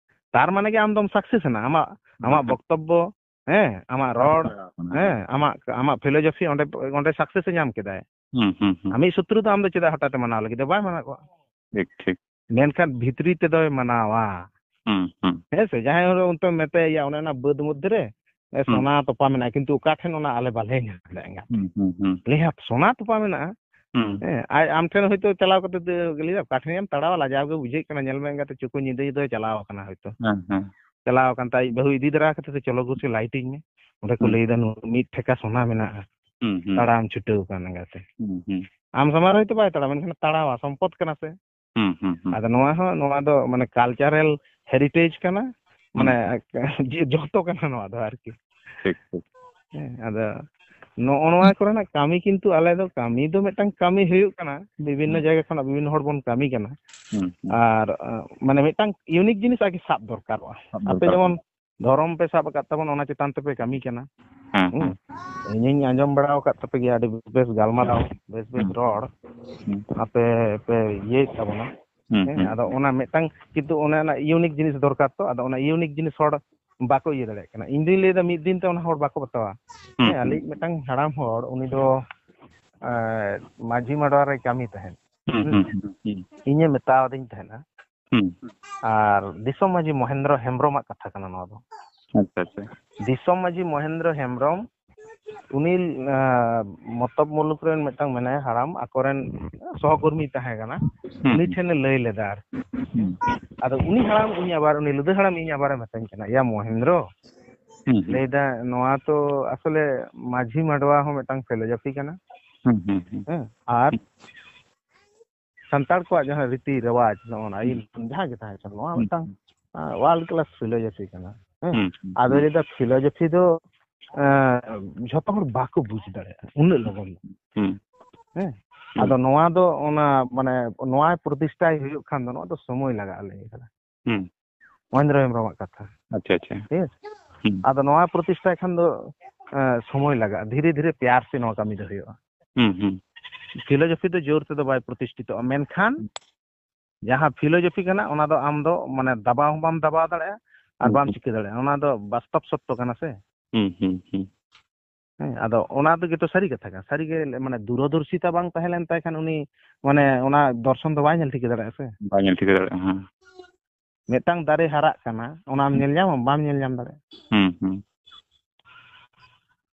ᱛᱟᱨ ᱢᱟᱱᱮ ᱜᱮ ᱟᱢ ᱫᱚᱢ ᱥᱟᱠᱥᱮᱥ ᱮᱱᱟ᱾ ᱟᱢᱟᱜ, ᱟᱢᱟᱜ ᱦᱮᱸ᱾ ᱵᱚᱠᱛᱚᱵᱵᱚ, ᱦᱮᱸ, ᱟᱢᱟᱜ ᱨᱚᱲ, ᱦᱮᱸ᱾ ᱦᱮᱸ, ᱟᱢᱟᱜ, ᱟᱢᱟᱜ ᱯᱷᱤᱞᱳᱡᱚᱯᱷᱤ ᱚᱸᱰᱮ, ᱚᱸᱰᱮ ᱥᱟᱠᱥᱮᱥ ᱮ ᱧᱟᱢ ᱠᱮᱫᱟᱭ᱾ ᱦᱩᱸ, ᱦᱩᱸ, ᱦᱩᱸ᱾ ᱟᱢᱤᱡ ᱥᱚᱛᱨᱩ ᱫᱚ ᱟᱢ ᱫᱚ ᱪᱮᱫᱟᱜ ᱦᱚᱴᱟᱛ ᱮ ᱢᱟᱱᱟᱣ ᱞᱟᱹᱜᱤᱫ? ᱵᱟᱭ ᱢᱟᱱᱟᱣ ᱠᱚᱣᱟ᱾ ᱴᱷᱤᱠ, ᱴᱷᱤᱠ᱾ ᱢᱮᱱᱠᱷᱟᱱ ᱵᱷᱤᱛᱨᱤ ᱛᱮᱫᱚᱭ ᱢᱟᱱᱟᱣᱟ᱾ ᱦᱩᱸ, ᱦᱩᱸ᱾ ᱦᱮᱸ ᱥᱮ? ᱡᱟᱦᱟᱸᱭ ᱦᱚᱲ ᱚᱱᱛᱮᱢ ᱢᱮᱛᱟᱭᱟ, ᱚᱱᱮ ᱚᱱᱟ ᱵᱟᱹᱫᱽ ᱢᱚᱫᱽᱫᱷᱮ ᱨᱮ, ᱮ, ᱦᱩᱸ᱾ ᱥᱚᱱᱟ ᱛᱚᱯᱟ ᱢᱮᱱᱟᱜᱼᱟ, ᱠᱤᱱᱛᱩ ᱚᱠᱟ ᱴᱷᱮᱱ ᱚᱱᱟ ᱟᱞᱮ ᱵᱟᱞᱮ ᱧᱟᱢ ᱫᱟᱲᱮᱭᱟᱜᱼᱟ᱾ ᱦᱩᱸ, ᱦᱩᱸ, ᱦᱩᱸ᱾ ᱞᱟᱹᱭᱟ, "ᱥᱚᱱᱟ ᱛᱚᱯᱟ ᱢᱮᱱᱟᱜᱼᱟ?" ᱦᱩᱸ᱾ ᱦᱮᱸ, ᱟᱡ ᱟᱢ ᱴᱷᱮᱱ ᱦᱚᱭᱛᱳ ᱪᱟᱞᱟᱣ ᱠᱟᱛᱮ ᱫᱚ ᱞᱟᱹᱭᱟ, "ᱚᱠᱟ ᱴᱷᱮᱱ ᱮᱢ ᱛᱟᱲᱟᱣᱟ, ᱞᱟᱡᱟᱣ ᱜᱮ ᱵᱩᱡᱷᱟᱹᱜ ᱠᱟᱱᱟ, ᱧᱮᱞ ᱢᱮ ᱮᱸᱜᱟᱛᱮ ᱪᱩᱠᱩ ᱧᱤᱫᱟᱹ ᱫᱚᱭ ᱪᱟᱞᱟᱣ ᱟᱠᱟᱱᱟ ᱦᱚᱭᱛᱳ᱾ ᱦᱮᱸ, ᱦᱮᱸ᱾ ᱪᱟᱞᱟᱣ ᱟᱠᱟᱱ ᱛᱟᱭ, ᱟᱡ ᱵᱟᱹᱦᱩ ᱤᱫᱤ ᱛᱚᱨᱟ ᱠᱟᱛᱮ ᱫᱚ ᱪᱚᱞᱚ ᱜᱚᱥᱮ ᱞᱟᱭᱤᱴᱤᱝ ᱢᱮ, ᱚᱸᱰᱮ ᱠᱚ ᱦᱩᱸ᱾ ᱞᱟᱹᱭ ᱮᱫᱟ ᱱᱩᱱᱟᱹᱜ ᱢᱤᱫ ᱴᱷᱮᱠᱟ ᱥᱚᱱᱟ ᱢᱮᱱᱟᱜᱼᱟ, ᱦᱩᱸ, ᱦᱩᱸ᱾ ᱛᱟᱲᱟᱢ ᱪᱷᱩᱴᱟᱹᱣ ᱟᱠᱟᱱ ᱮᱸᱜᱟᱛᱮ᱾" ᱦᱩᱸ, ᱦᱩᱸ᱾ ᱟᱢ ᱥᱟᱢᱟᱝ ᱨᱮ ᱦᱚᱭᱛᱳ ᱵᱟᱭ ᱛᱟᱲᱟᱢᱟ, ᱢᱮᱱᱠᱷᱟᱱ ᱛᱟᱲᱟᱣᱟ, ᱥᱚᱢᱯᱚᱫ ᱠᱟᱱᱟ ᱥᱮ᱾ ᱦᱩᱸ, ᱦᱩᱸ, ᱦᱩᱸ᱾ ᱟᱫᱚ ᱱᱚᱣᱟ ᱦᱚᱸ, ᱱᱚᱣᱟ ᱫᱚ ᱢᱟᱱᱮ cultural heritage ᱠᱟᱱᱟ, ᱦᱩᱸ᱾ ᱢᱟᱱᱮ ᱡᱤ-, ᱡᱚᱛᱚ ᱠᱟᱱᱟ ᱱᱚᱣᱟ ᱫᱚ ᱟᱨᱠᱤ᱾ ᱴᱷᱤᱠ, ᱴᱷᱤᱠ᱾ ᱦᱮᱸ, ᱟᱫᱚ ᱱᱚᱜᱼᱚ ᱱᱚᱣᱟ ᱠᱚᱨᱮᱱᱟᱜ ᱠᱟᱹᱢᱤ ᱠᱤᱱᱛᱩ ᱟᱞᱮ ᱫᱚ ᱠᱟᱹᱢᱤ ᱫᱚ ᱢᱤᱫᱴᱟᱝ ᱠᱟᱹᱢᱤ ᱦᱩᱭᱩᱜ ᱠᱟᱱᱟ, ᱵᱤᱵᱷᱤᱱᱱᱚ ᱦᱩᱸ᱾ ᱡᱟᱭᱜᱟ ᱠᱷᱚᱱᱟᱜ ᱵᱤᱵᱷᱤᱱᱱᱚ ᱦᱚᱲ ᱵᱚᱱ ᱠᱟᱹᱢᱤ ᱠᱟᱱᱟ᱾ ᱦᱩᱸ, ᱦᱩᱸ᱾ ᱟᱨ, ᱟᱸ, ᱢᱟᱱᱮ ᱢᱤᱫᱴᱟᱝ unique ᱡᱤᱱᱤᱥ ᱟᱜᱮ ᱥᱟᱵ ᱫᱚᱨᱠᱟᱨᱚᱜᱼᱟ᱾ ᱥᱟᱵ ᱟᱯᱮ ᱫᱚᱨᱠᱟᱨ ᱡᱮᱢᱚᱱ ᱠᱟᱱᱟ᱾ ᱫᱷᱚᱨᱚᱢ ᱯᱮ ᱥᱟᱵ ᱟᱠᱟᱫ ᱛᱟᱵᱚᱱ, ᱚᱱᱟ ᱪᱮᱛᱟᱱ ᱛᱮᱯᱮ ᱠᱟᱹᱢᱤ ᱠᱟᱱᱟ᱾ ᱦᱮᱸ, ᱦᱩᱸ᱾ ᱦᱮᱸ᱾ ᱤᱧᱤᱧ ᱟᱸᱡᱚᱢ ᱵᱟᱲᱟ ᱟᱠᱟᱫ ᱛᱟᱯᱮ ᱜᱮᱭᱟ, ᱟᱹᱰᱤ ᱵᱮᱥ ᱜᱟᱞᱢᱟᱨᱟᱣ, ᱵᱮᱥ ᱵᱮᱥ ᱦᱩᱸ᱾ ᱨᱚᱲ ᱦᱩᱸ᱾ ᱟᱯᱮ ᱯᱮ ᱤᱭᱟᱹᱭᱮᱫ ᱛᱟᱵᱚᱱᱟ᱾ ᱦᱩᱸ, ᱦᱮᱸ, ᱦᱩᱸ, ᱟᱫᱚ ᱦᱩᱸ᱾ ᱚᱱᱟ ᱢᱤᱫᱴᱟᱝ ᱠᱤᱱᱛᱩ ᱚᱱᱮ ᱚᱱᱟ ᱤᱭᱩᱱᱤᱠ ᱡᱤᱱᱤᱥ ᱫᱚᱨᱠᱟᱨ ᱛᱚ, ᱟᱫᱚ ᱚᱱᱟ ᱤᱭᱩᱱᱤᱠ ᱡᱤᱱᱤᱥ ᱦᱚᱲ ᱵᱟᱠᱚ ᱤᱭᱟᱹ ᱫᱟᱲᱮᱭᱟᱜ ᱠᱟᱱᱟ᱾ ᱤᱧ ᱫᱩᱧ ᱞᱟᱹᱭᱫᱟ ᱢᱤᱫ ᱫᱤᱱ ᱛᱮ ᱚᱱᱟ ᱦᱚᱲ ᱵᱟᱠᱚ ᱵᱟᱛᱟᱣᱟ᱾ ᱦᱩᱸ, ᱦᱮᱸ, ᱦᱩᱸ᱾ ᱟᱞᱮᱭᱤᱡ ᱢᱤᱫᱴᱟᱝ ᱦᱟᱲᱟᱢ ᱦᱚᱲ, ᱩᱱᱤ ᱫᱚ, ᱮᱸ, ᱢᱟᱹᱡᱷᱤ ᱢᱟᱰᱣᱟ ᱨᱮᱭ ᱠᱟᱹᱢᱤ ᱛᱟᱦᱮᱸᱫ᱾ ᱦᱩᱸ, ᱦᱩᱸ, ᱦᱩᱸ, ᱦᱩᱸ᱾ ᱤᱧᱮ ᱢᱮᱛᱟᱣ ᱫᱤᱧ ᱛᱟᱦᱮᱸᱱᱟ᱾ ᱦᱩᱸ᱾ ᱟᱨ ᱫᱤᱥᱚᱢ ᱢᱟᱹᱡᱷᱤ ᱢᱚᱦᱮᱱᱫᱨᱚ ᱦᱮᱢᱵᱨᱚᱢᱟᱜ ᱠᱟᱛᱷᱟ ᱠᱟᱱᱟ ᱱᱚᱣᱟ ᱫᱚ᱾ ᱟᱪᱪᱷᱟ, ᱟᱪᱪᱷᱟ᱾ ᱫᱤᱥᱚᱢ ᱢᱟᱹᱡᱷᱤ ᱢᱚᱦᱮᱱᱫᱨᱚ ᱦᱮᱢᱵᱨᱚᱢ, ᱩᱱᱤ, ᱟᱸ, ᱢᱚᱛᱚᱵ ᱢᱩᱞᱩᱠ ᱨᱮᱱ ᱢᱤᱫᱴᱟᱝ ᱢᱮᱱᱟᱭᱟ, ᱦᱟᱲᱟᱢ, ᱟᱠᱚᱨᱮᱱ ᱥᱚᱦᱚᱠᱚᱨᱢᱤ ᱛᱟᱦᱮᱸ ᱠᱟᱱᱟ᱾ ᱦᱩᱸ, ᱩᱱᱤ ᱦᱩᱸ᱾ ᱴᱷᱮᱱᱮ ᱞᱟᱹᱭ ᱞᱮᱫᱟ ᱟᱨᱠᱤ᱾ ᱦᱩᱸ᱾ ᱟᱫᱚ ᱩᱱᱤ ᱦᱟᱲᱟᱢ, ᱤᱧ ᱟᱵᱟᱨ, ᱩᱱᱤ ᱞᱩᱫᱟᱹ ᱦᱟᱲᱟᱢ ᱤᱧ ᱟᱵᱟᱨᱮ ᱢᱮᱛᱟᱹᱧ ᱠᱟᱱᱟ, "ᱭᱟ ᱢᱚᱦᱮᱱᱫᱨᱚ," ᱦᱩᱸ, ᱦᱩᱸ᱾ ᱞᱟᱹᱭᱫᱟ, "ᱱᱚᱣᱟ ᱛᱚ ᱟᱥᱚᱞᱮ ᱢᱟᱹᱡᱷᱤ ᱢᱟᱰᱣᱟ ᱦᱚᱸ ᱢᱤᱫᱴᱟᱝ ᱯᱷᱤᱞᱳᱡᱚᱯᱷᱤ ᱠᱟᱱᱟ᱾ ᱦᱩᱸ, ᱦᱩᱸ, ᱦᱩᱸ᱾ ᱦᱮᱸ, ᱟᱨ ᱦᱩᱸ᱾ ᱥᱟᱱᱛᱟᱲ ᱠᱚᱣᱟᱜ ᱡᱟᱦᱟᱸ ᱨᱤᱛᱤ ᱨᱮᱣᱟᱡᱽ, ᱱᱚᱜᱼᱚ ᱱᱟ ᱟᱹᱭᱤᱱ, ᱦᱩᱸ᱾ ᱡᱟᱦᱟᱸ ᱜᱮ ᱛᱟᱦᱮᱸ ᱠᱟᱱᱟ, ᱱᱚᱣᱟ ᱦᱩᱸ, ᱢᱤᱫᱴᱟᱝ, ᱦᱩᱸ᱾ ᱟᱸ, ᱣᱟᱨᱞᱰ ᱠᱞᱟᱥ ᱯᱷᱤᱞᱳᱡᱚᱯᱷᱤ ᱠᱟᱱᱟ᱾ ᱦᱮᱸ?" ᱦᱩᱸ, ᱦᱩᱸ, ᱟᱫᱚ ᱦᱩᱸ᱾ ᱞᱟᱹᱭᱫᱟ, ᱯᱷᱤᱞᱳᱡᱚᱯᱷᱤ ᱫᱚ, ᱟᱸ, ᱡᱷᱚᱛᱚ ᱦᱚᱲ ᱵᱟᱠᱚ ᱵᱩᱡᱽ ᱫᱟᱲᱮᱭᱟᱜᱼᱟ ᱩᱱᱟᱹᱜ ᱞᱚᱜᱚᱱ ᱫᱚ᱾ ᱦᱩᱸ᱾ ᱦᱮᱸ? ᱦᱩᱸ᱾ ᱟᱫᱚ ᱱᱚᱣᱟ ᱫᱚ ᱚᱱᱟ, ᱢᱟᱱᱮ, ᱱᱚᱣᱟ ᱯᱨᱚᱛᱤᱥᱴᱷᱟᱭ ᱦᱩᱭᱩᱜ ᱠᱷᱟᱱ ᱫᱚ ᱱᱚᱣᱟ ᱫᱚ ᱥᱚᱢᱚᱭ ᱞᱟᱜᱟᱜᱼᱟ, ᱞᱟᱹᱭ ᱠᱟᱫᱟ᱾ ᱦᱩᱸ᱾ ᱢᱚᱦᱮᱱᱫᱨᱚ ᱦᱮᱢᱵᱨᱚᱢᱟᱜ ᱠᱟᱛᱷᱟ᱾ ᱟᱪᱪᱷᱟ, ᱟᱪᱪᱷᱟ᱾ ᱴᱷᱤᱠ ᱟᱪᱷᱮ? ᱦᱩᱸ᱾ ᱟᱫᱚ ᱱᱚᱣᱟ ᱯᱨᱚᱛᱤᱥᱴᱷᱟᱭ ᱠᱷᱟᱱ ᱫᱚ, ᱮᱸ, ᱥᱚᱢᱚᱭ ᱞᱟᱜᱟᱜᱼᱟ, ᱫᱷᱤᱨᱮ ᱫᱷᱤᱨᱮ ᱯᱮᱭᱟᱨ ᱥᱮ ᱱᱚᱣᱟ ᱠᱟᱹᱢᱤ ᱫᱚ ᱦᱩᱭᱩᱜᱼᱟ᱾ ᱦᱩᱸ, ᱦᱩᱸ᱾ ᱯᱷᱤᱞᱳᱡᱚᱯᱷᱤ ᱫᱚ ᱡᱳᱨ ᱛᱮᱫᱚ ᱵᱟᱭ ᱯᱨᱚᱛᱤᱥᱴᱷᱤᱛᱚᱜᱼᱟ, ᱢᱮᱱᱠᱷᱟᱱ ᱦᱩᱸ᱾ ᱡᱟᱦᱟᱸ ᱯᱷᱤᱞᱳᱡᱚᱯᱷᱤ ᱠᱟᱱᱟ, ᱚᱱᱟ ᱫᱚ ᱟᱢ ᱫᱚ, ᱢᱟᱱᱮ, ᱫᱟᱵᱟᱣ ᱦᱚᱸ ᱵᱟᱢ ᱫᱟᱵᱟᱣ ᱫᱟᱲᱮᱭᱟᱜᱼᱟ ᱟᱨ ᱦᱩᱸ, ᱵᱟᱢ ᱦᱩᱸ᱾ ᱪᱤᱠᱟᱹ ᱫᱟᱲᱮᱭᱟᱜᱼᱟ, ᱚᱱᱟ ᱫᱚ ᱵᱟᱥᱛᱚᱵ ᱥᱚᱛᱛᱚ ᱠᱟᱱᱟ ᱥᱮ᱾ ᱦᱩᱸ, ᱦᱩᱸ, ᱦᱩᱸ᱾ ᱦᱮᱸ, ᱟᱫᱚ ᱚᱱᱟ ᱫᱚ ᱜᱮᱛᱚ ᱥᱟᱹᱨᱤ ᱠᱟᱛᱷᱟ ᱠᱟᱱᱟ᱾ ᱥᱟᱹᱨᱤ ᱜᱮ, ᱢᱟᱱᱮ, ᱫᱩᱨᱚᱫᱚᱨᱥᱤᱛᱟ ᱵᱟᱝ ᱛᱟᱦᱮᱸ ᱞᱮᱱ ᱛᱟᱭ ᱠᱷᱟᱱ ᱩᱱᱤ, ᱢᱟᱱᱮ, ᱚᱱᱟ ᱫᱚᱨᱥᱚᱱ ᱫᱚ ᱵᱟᱭ ᱧᱮᱞ ᱴᱷᱤᱠᱟᱹ ᱫᱟᱲᱮᱭᱟᱜᱼᱟ ᱥᱮ᱾ ᱵᱟᱭ ᱧᱮᱞ ᱴᱷᱤᱠᱟᱹ ᱫᱟᱲᱮᱭᱟᱜᱼᱟ, ᱦᱮᱸ᱾ ᱢᱤᱫᱴᱟᱝ ᱫᱟᱨᱮ ᱦᱟᱨᱟᱜ ᱠᱟᱱᱟ, ᱚᱱᱟᱢ ᱦᱩᱸ᱾ ᱧᱮᱞ ᱧᱟᱢᱟᱢ? ᱵᱟᱢ ᱧᱮᱞ ᱧᱟᱢ ᱫᱟᱲᱮᱭᱟᱜᱼᱟ᱾ ᱦᱩᱸ, ᱦᱩᱸ᱾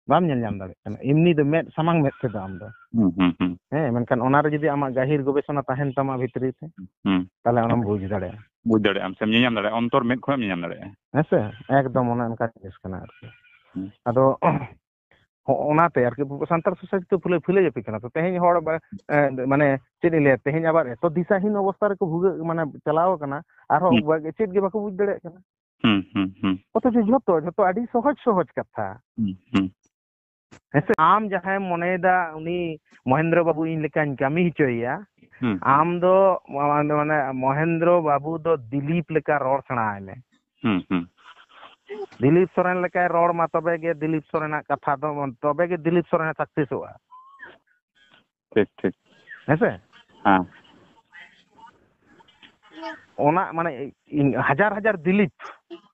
ᱵᱟᱢ ᱧᱮᱞ ᱧᱟᱢ ᱫᱟᱲᱮᱭᱟᱜ ᱠᱟᱱᱟ᱾ ᱮᱢᱱᱤ ᱫᱚ ᱢᱮᱫ ᱥᱟᱢᱟᱝ ᱢᱮᱫ ᱛᱮᱫᱚ ᱟᱢ ᱫᱚ᱾ ᱦᱩᱸ, ᱦᱩᱸ, ᱦᱩᱸ᱾ ᱦᱮᱸ, ᱢᱮᱱᱠᱷᱟᱱ ᱚᱱᱟ ᱨᱮ ᱡᱩᱫᱤ ᱟᱢᱟᱜ ᱜᱟᱹᱦᱤᱨ ᱜᱚᱵᱮᱥᱚᱱᱟ ᱛᱟᱦᱮᱱ ᱛᱟᱢᱟ ᱵᱷᱤᱛᱨᱤ ᱨᱮ, ᱦᱩᱸ᱾ ᱛᱟᱦᱞᱮ ᱚᱱᱟᱢ ᱵᱩᱡᱽ ᱫᱟᱲᱮᱭᱟᱜᱼᱟ᱾ ᱵᱩᱡᱽ ᱫᱟᱲᱮᱭᱟᱜᱼᱟᱢ ᱥᱮᱢ ᱧᱮᱧᱟᱢ ᱫᱟᱲᱮᱭᱟᱜᱼᱟ, ᱚᱱᱛᱚᱨ ᱢᱮᱫ ᱠᱷᱚᱱᱮᱢ ᱧᱮᱧᱟᱢ ᱫᱟᱲᱮᱭᱟᱜᱼᱟ᱾ ᱦᱮᱸ ᱥᱮ? ᱮᱠᱫᱚᱢ ᱚᱱᱮ ᱚᱱᱠᱟ ᱡᱤᱱᱤᱥ ᱠᱟᱱᱟ ᱟᱨᱠᱤ᱾ ᱦᱩᱸ᱾ ᱟᱫᱚ ᱦᱚᱸ, ᱚᱱᱟᱛᱮ ᱟᱨᱠᱤ ᱥᱟᱱᱛᱟᱲ society ᱫᱚ ᱯᱷᱤᱞᱳ-, ᱯᱷᱤᱞᱳᱡᱚᱯᱷᱤ ᱠᱟᱱᱟ᱾ ᱛᱚ ᱛᱮᱦᱮᱧ ᱦᱚᱲ ᱵᱟ-, ᱮ, ᱢᱟᱱᱮ ᱪᱮᱫ ᱤᱧ ᱞᱟᱹᱭᱟ, ᱛᱮᱦᱮᱧ ᱟᱵᱟᱨ ᱮᱛᱚ ᱫᱤᱥᱟᱦᱤᱱ ᱚᱵᱚᱥᱛᱟ ᱨᱮᱠᱚ ᱵᱷᱩᱜᱟᱹᱜ, ᱢᱟᱱᱮ ᱪᱟᱞᱟᱣ ᱟᱠᱟᱱᱟ, ᱟᱨᱦᱚᱸ ᱦᱩᱸ᱾ ᱵᱟ-, ᱪᱮᱫ ᱜᱮ ᱵᱟᱠᱚ ᱵᱩᱡᱽ ᱫᱟᱲᱮᱭᱟᱜ ᱠᱟᱱᱟ᱾ ᱦᱩᱸ, ᱦᱩᱸ, ᱦᱩᱸ᱾ ᱚᱛᱷᱚᱪᱚ ᱡᱷᱚᱛᱚ, ᱡᱷᱚᱛᱚ ᱟᱹᱰᱤ ᱥᱚᱦᱚᱡ, ᱥᱚᱦᱚᱡ ᱠᱟᱛᱷᱟ᱾ ᱦᱩᱸ, ᱦᱩᱸ᱾ ᱦᱮᱸᱥᱮ, ᱟᱢ ᱡᱟᱦᱟᱸᱭᱮᱢ ᱢᱚᱱᱮᱭᱮᱫᱟ ᱩᱱᱤ ᱢᱚᱦᱮᱱᱫᱨᱚ ᱵᱟᱹᱵᱩ ᱤᱧ ᱞᱮᱠᱟᱧ ᱠᱟᱹᱢᱤ ᱦᱚᱪᱚᱭᱮᱭᱟ, ᱦᱩᱸ᱾ ᱟᱢ ᱫᱚ ᱢᱟᱱᱮ, ᱢᱚᱦᱮᱱᱫᱨᱚ ᱵᱟᱹᱵᱩ ᱫᱚ ᱫᱤᱞᱤᱯ ᱞᱮᱠᱟ ᱨᱚᱲ ᱥᱮᱬᱟᱭ ᱢᱮ᱾ ᱦᱩᱸ, ᱦᱩᱸ᱾ ᱫᱤᱞᱤᱯ ᱥᱚᱨᱮᱱ ᱞᱮᱠᱟᱭ ᱨᱚᱲ ᱢᱟ, ᱛᱚᱵᱮ ᱜᱮ ᱫᱤᱞᱤᱯ ᱥᱚᱨᱮᱱᱟᱜ ᱠᱟᱛᱷᱟ ᱫᱚ, ᱛᱚᱵᱮ ᱜᱮ ᱫᱤᱞᱤᱯ ᱥᱚᱨᱮᱱᱮ ᱥᱟᱠᱥᱮᱥᱚᱜᱼᱟ᱾ ᱴᱷᱤᱠ, ᱴᱷᱤᱠ᱾ ᱦᱮᱸ ᱥᱮ? ᱦᱮᱸ᱾ ᱚᱱᱟ ᱢᱟᱱᱮ ᱤᱧ ᱦᱟᱡᱟᱨ ᱦᱟᱡᱟᱨ ᱫᱤᱞᱤᱯ,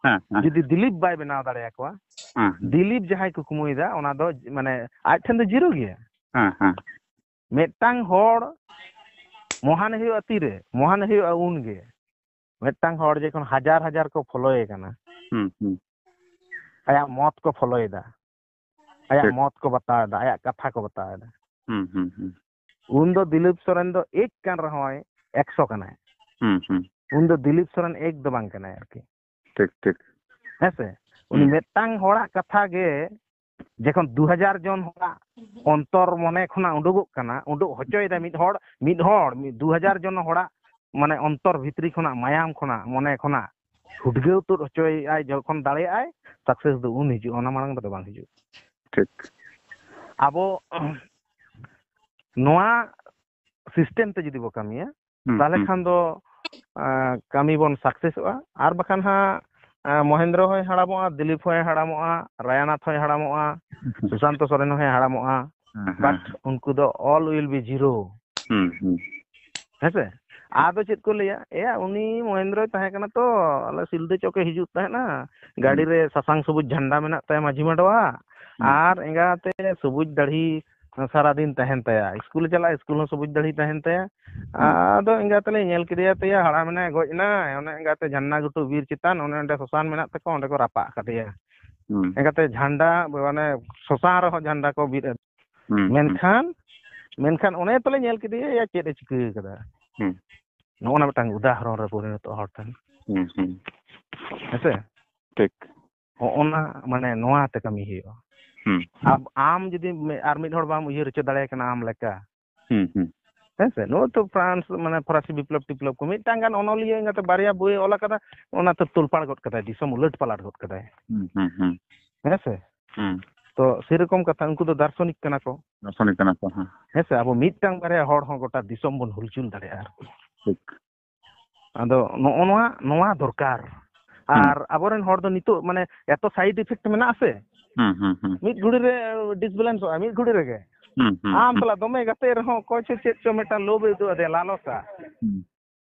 ᱦᱮᱸ, ᱦᱮᱸ, ᱡᱩᱫᱤ ᱫᱤᱞᱤᱯ ᱵᱟᱭ ᱵᱮᱱᱟᱣ ᱫᱟᱲᱮᱭᱟᱠᱚᱣᱟ, ᱦᱮᱸ, ᱦᱮᱸ, ᱫᱤᱞᱤᱯ ᱡᱟᱦᱟᱸᱭ ᱠᱩᱠᱢᱩᱭᱮᱫᱟ, ᱚᱱᱟ ᱫᱚ ᱢᱟᱱᱮ ᱟᱡ ᱴᱷᱮᱱ ᱫᱚ ᱡᱤᱨᱳ ᱜᱮᱭᱟ᱾ ᱦᱮᱸ, ᱦᱮᱸ, ᱢᱤᱫᱴᱟᱝ ᱦᱚᱲ ᱢᱚᱦᱟᱱ ᱦᱩᱭᱩᱜᱼᱟ ᱛᱤᱨᱮ? ᱢᱚᱦᱟᱱ ᱦᱩᱭᱩᱜᱼᱟ ᱩᱱᱜᱮ, ᱢᱤᱫᱴᱟᱝ ᱦᱚᱲ ᱡᱚᱠᱷᱚᱱ ᱦᱟᱡᱟᱨ ᱦᱟᱡᱟᱨ ᱠᱚ ᱯᱷᱚᱞᱳᱭᱮ ᱠᱟᱱᱟ, ᱦᱩᱸ, ᱦᱩᱸ, ᱟᱭᱟᱜ ᱢᱚᱛ ᱠᱚ ᱯᱷᱚᱞᱳᱭᱮᱫᱟ, ᱟᱭᱟᱜ ᱴᱷᱤᱠ᱾ ᱢᱚᱛ ᱠᱚ ᱵᱟᱛᱟᱣᱮᱫᱟ, ᱟᱭᱟᱜ ᱠᱟᱛᱷᱟ ᱠᱚ ᱵᱟᱛᱟᱣᱮᱫᱟ᱾ ᱦᱩᱸ, ᱦᱩᱸ, ᱦᱩᱸ᱾ ᱩᱱ ᱫᱚ ᱫᱤᱞᱤᱯ ᱥᱚᱨᱮᱱ ᱫᱚ ᱮᱠ ᱠᱟᱱ ᱨᱮᱦᱚᱸᱭ ᱮᱠᱥᱚ ᱠᱟᱱᱟᱭ᱾ ᱦᱩᱸ, ᱦᱩᱸ᱾ ᱩᱱ ᱫᱚ ᱫᱤᱞᱤᱯ ᱥᱚᱨᱮᱱ ᱮᱠ ᱫᱚ ᱵᱟᱝ ᱠᱟᱱᱟᱭ ᱟᱨᱠᱤ᱾ ᱴᱷᱤᱠ, ᱴᱷᱤᱠ᱾ ᱦᱮᱸ ᱥᱮ? ᱩᱱᱤ ᱦᱩᱸ᱾ ᱢᱤᱫᱴᱟᱝ ᱦᱚᱲᱟᱜ ᱠᱟᱛᱷᱟ ᱜᱮ ᱡᱚᱠᱷᱚᱱ ᱫᱩ ᱦᱟᱡᱟᱨ ᱡᱚᱱ ᱦᱚᱲᱟᱜ ᱚᱱᱛᱚᱨ ᱢᱚᱱᱮ ᱠᱷᱚᱱᱟᱜ ᱩᱰᱩᱠᱚᱜ ᱠᱟᱱᱟ, ᱩᱰᱩᱠ ᱦᱚᱪᱚᱭᱮᱫᱟ ᱢᱤᱫ ᱦᱚᱲ, ᱢᱤᱫ ᱦᱚᱲ, ᱢᱤᱫ ᱫᱩ ᱦᱟᱡᱟᱨ ᱡᱚᱱ ᱦᱚᱲᱟᱜ ᱢᱟᱱᱮ ᱚᱱᱛᱚᱨ ᱵᱷᱤᱛᱨᱤ ᱠᱷᱚᱱᱟᱜ, ᱢᱟᱭᱟᱢ ᱠᱷᱚᱱᱟᱜ, ᱢᱚᱱᱮ ᱠᱷᱚᱱᱟᱜ ᱦᱩᱰᱜᱟᱹᱣ ᱛᱩᱫ ᱦᱚᱪᱚᱭᱮᱫᱟᱭ, ᱡᱚᱠᱷᱚᱱ ᱫᱟᱲᱮᱭᱟᱜᱼᱟᱭ, ᱥᱟᱠᱥᱮᱥ ᱫᱚ ᱩᱱ ᱦᱤᱡᱩᱜᱼᱟ, ᱚᱱᱟ ᱢᱟᱲᱟᱝ ᱨᱮᱫᱚ ᱵᱟᱝ ᱦᱤᱡᱩᱜᱼᱟ᱾ ᱴᱷᱤᱠ᱾ ᱟᱵᱚ ᱱᱚᱣᱟ ᱥᱤᱥᱴᱮᱢ ᱛᱮ ᱡᱩᱫᱤ ᱵᱚ ᱠᱟᱹᱢᱤᱭᱟ, ᱦᱩᱸ, ᱛᱟᱦᱞᱮ ᱦᱩᱸ᱾ ᱠᱷᱟᱱ ᱫᱚ, ᱟᱸ, ᱠᱟᱹᱢᱤ ᱵᱚᱱ ᱥᱟᱠᱥᱮᱥᱚᱜᱼᱟ᱾ ᱟᱨ ᱵᱟᱠᱷᱟᱱ ᱦᱟᱸᱜ, ᱟᱸ, ᱢᱚᱦᱮᱱᱫᱨᱚ ᱦᱚᱸᱭ ᱦᱟᱲᱟᱢᱚᱜᱼᱟ, ᱫᱤᱞᱤᱯ ᱦᱚᱸᱭ ᱦᱟᱲᱟᱢᱚᱜᱼᱟ, ᱨᱟᱭᱟᱱᱟᱛᱷ ᱦᱚᱸᱭ ᱦᱟᱲᱟᱢᱚᱜᱼᱟ, ᱥᱩᱥᱟᱱᱛᱚ ᱥᱚᱨᱮᱱ ᱦᱚᱸᱭ ᱦᱟᱲᱟᱢᱚᱜᱼᱟ᱾ ᱦᱮᱸ, ᱦᱮᱸ᱾ But ᱩᱱᱠᱩ ᱫᱚ all will be zero᱾ ᱦᱩᱸ, ᱦᱩᱸ᱾ ᱦᱮᱸᱥᱮ? ᱟᱫᱚ ᱪᱮᱫ ᱠᱚ ᱞᱟᱹᱭᱟ, "ᱮᱭᱟ, ᱩᱱᱤ ᱢᱚᱦᱮᱱᱫᱨᱚᱭ ᱛᱟᱦᱮᱸ ᱠᱟᱱᱟ ᱛᱚ, ᱟᱞᱮ ᱥᱤᱞᱫᱟᱹ ᱪᱚᱠᱮ ᱦᱤᱡᱩᱜ ᱛᱟᱦᱮᱸᱱᱟ, ᱜᱟᱹᱰᱤ ᱦᱩᱸ᱾ ᱨᱮ ᱥᱟᱥᱟᱝ ᱥᱚᱵᱩᱡ ᱡᱷᱟᱱᱰᱟ ᱢᱮᱱᱟᱜ ᱛᱟᱭᱟ ᱢᱟᱹᱡᱷᱤ ᱢᱟᱰᱣᱟ, ᱦᱩᱸ᱾ ᱟᱨ ᱮᱸᱜᱟᱛᱮ ᱥᱚᱵᱩᱡ ᱫᱟᱲᱦᱤ ᱥᱟᱨᱟᱫᱤᱱ ᱛᱟᱦᱮᱸᱱ ᱛᱟᱭᱟ, ᱤᱥᱠᱩᱞᱮ ᱪᱟᱞᱟᱜᱼᱟ, ᱤᱥᱠᱩᱞ ᱦᱚᱸ ᱥᱚᱵᱩᱡ ᱫᱟᱲᱦᱤ ᱛᱟᱦᱮᱸᱱ ᱛᱟᱭᱟ᱾ ᱦᱩᱸ᱾ ᱟᱫᱚ ᱮᱸᱜᱟᱛᱮ ᱞᱮ ᱧᱮᱞ ᱠᱮᱫᱮᱭᱟ ᱛᱟᱭᱟ, ᱦᱟᱲᱟᱢ ᱮᱱᱟᱭ, ᱜᱚᱡ ᱮᱱᱟᱭ, ᱚᱱᱮ ᱮᱸᱜᱟᱛᱮ ᱡᱷᱟᱱᱱᱟ ᱜᱷᱩᱴᱩ ᱵᱤᱨ ᱪᱮᱛᱟᱱ, ᱚᱱᱮ ᱚᱸᱰᱮ ᱥᱚᱥᱟᱱ ᱢᱮᱱᱟᱜ ᱛᱟᱠᱚᱣᱟ, ᱚᱸᱰᱮ ᱠᱚ ᱨᱟᱯᱟᱜ ᱠᱟᱫᱮᱭᱟ᱾" ᱦᱩᱸ᱾ ᱮᱸᱜᱟᱛᱮ ᱡᱷᱟᱱᱰᱟ, ᱢᱟᱱᱮ ᱥᱚᱥᱟᱱ ᱨᱮᱦᱚᱸ ᱡᱷᱟᱱᱰᱟ ᱠᱚ ᱵᱤᱫ ᱟᱫᱮᱭᱟ᱾ ᱦᱩᱸ, ᱦᱩᱸ᱾ ᱢᱮᱱᱠᱷᱟᱱ, ᱢᱮᱱᱠᱷᱟᱱ ᱚᱱᱮ ᱛᱚᱞᱮ ᱧᱮᱞ ᱠᱮᱫᱮᱭᱟ, ᱭᱟ ᱪᱮᱫ ᱮ ᱪᱤᱠᱟᱹ ᱠᱟᱫᱟ᱾ ᱦᱩᱸ᱾ ᱱᱚᱜᱼᱚ ᱱᱟ ᱢᱤᱫᱴᱟᱝ ᱩᱫᱟᱦᱚᱨᱚᱱ ᱨᱮ ᱯᱚᱨᱤᱱᱚᱛᱚᱜ ᱦᱚᱲ ᱴᱷᱮᱱ᱾ ᱦᱩᱸ, ᱦᱩᱸ᱾ ᱦᱮᱸᱥᱮ? ᱴᱷᱤᱠ᱾ ᱦᱚᱸᱜᱼᱚ ᱱᱟ, ᱢᱟᱱᱮ ᱱᱚᱣᱟ ᱛᱮ ᱠᱟᱹᱢᱤ ᱦᱩᱭᱩᱜᱼᱟ᱾ ᱦᱩᱸ᱾ ᱟᱢ, ᱟᱢ ᱡᱩᱫᱤ ᱢᱮ-, ᱟᱨ ᱢᱤᱫ ᱦᱚᱲ ᱵᱟᱢ ᱩᱭᱦᱟᱹᱨ ᱦᱚᱪᱚ ᱫᱟᱲᱮᱭᱟᱭ ᱠᱟᱱᱟ ᱟᱢ ᱞᱮᱠᱟ᱾ ᱦᱩᱸ, ᱦᱩᱸ᱾ ᱦᱮᱸ ᱥᱮ? ᱱᱚᱜᱼᱚᱭ ᱛᱚ ᱯᱷᱨᱟᱱᱥ, ᱢᱟᱱᱮ ᱯᱷᱚᱨᱟᱥᱤ ᱵᱤᱯᱞᱚᱵ ᱴᱤᱯᱞᱚᱵ ᱠᱚ ᱢᱤᱫᱴᱟᱝ ᱜᱟᱱ ᱚᱱᱚᱞᱤᱭᱟᱹ ᱮᱸᱜᱟᱛᱮ ᱵᱟᱨᱭᱟ ᱵᱳᱭ ᱚᱞ ᱟᱠᱟᱫᱟ, ᱚᱱᱟ ᱛᱚ ᱛᱩᱞᱯᱟᱲ ᱜᱚᱫ ᱠᱟᱫᱟᱭ, ᱫᱤᱥᱚᱢ ᱩᱞᱟᱹᱴ ᱯᱟᱞᱟᱴ ᱜᱚᱫ ᱠᱟᱫᱟᱭ᱾ ᱦᱩᱸ, ᱦᱩᱸ, ᱦᱩᱸ᱾ ᱦᱮᱸ ᱥᱮ? ᱦᱩᱸ᱾ ᱛᱚ ᱥᱮᱨᱚᱠᱚᱢ ᱠᱟᱛᱷᱟ, ᱩᱱᱠᱩ ᱫᱚ ᱫᱟᱨᱥᱚᱱᱤᱠ ᱠᱟᱱᱟ ᱠᱚ᱾ ᱫᱟᱨᱥᱚᱱᱤᱠ ᱠᱟᱱᱟ ᱠᱚ, ᱦᱮᱸ᱾ ᱦᱮᱸ ᱥᱮ? ᱟᱵᱚ ᱢᱤᱫᱴᱟᱝ ᱵᱟᱨᱭᱟ ᱦᱚᱲ ᱦᱚᱸ ᱜᱚᱴᱟ ᱫᱤᱥᱚᱢ ᱵᱚᱱ ᱦᱩᱞᱪᱩᱞ ᱫᱟᱲᱮᱭᱟᱜᱼᱟ ᱟᱨᱠᱤ᱾ ᱴᱷᱤᱠ᱾ ᱟᱫᱚ ᱱᱚᱜᱼᱚ ᱱᱚᱣᱟ, ᱱᱚᱣᱟ ᱫᱚᱨᱠᱟᱨ᱾ ᱦᱩᱸ᱾ ᱟᱨ ᱟᱵᱚᱨᱮᱱ ᱦᱚᱲ ᱫᱚ ᱱᱤᱛᱚᱜ ᱢᱟᱱᱮ ᱮᱛᱚ side effect ᱢᱮᱱᱟᱜᱼᱟ ᱥᱮ, ᱦᱩᱸ, ᱦᱩᱸ, ᱦᱩᱸ᱾ ᱢᱤᱫ ᱜᱷᱩᱲᱤ ᱨᱮ disbalanceᱚᱜᱼᱟ, ᱢᱤᱫ ᱜᱷᱩᱲᱤ ᱨᱮᱜᱮ᱾ ᱦᱩᱸ, ᱦᱩᱸ, ᱟᱢ ᱦᱩᱸ᱾ ᱥᱟᱞᱟᱜ ᱫᱚᱢᱮ ᱜᱟᱛᱮ ᱨᱮᱦᱚᱸ ᱚᱠᱚᱭ ᱪᱚ ᱪᱮᱫ ᱪᱚ ᱢᱤᱫᱴᱟᱝ ᱞᱳᱵᱷ ᱮ ᱩᱫᱩᱜ ᱟᱫᱮᱭᱟ, ᱞᱟᱞᱚᱥᱟ᱾ ᱦᱩᱸ᱾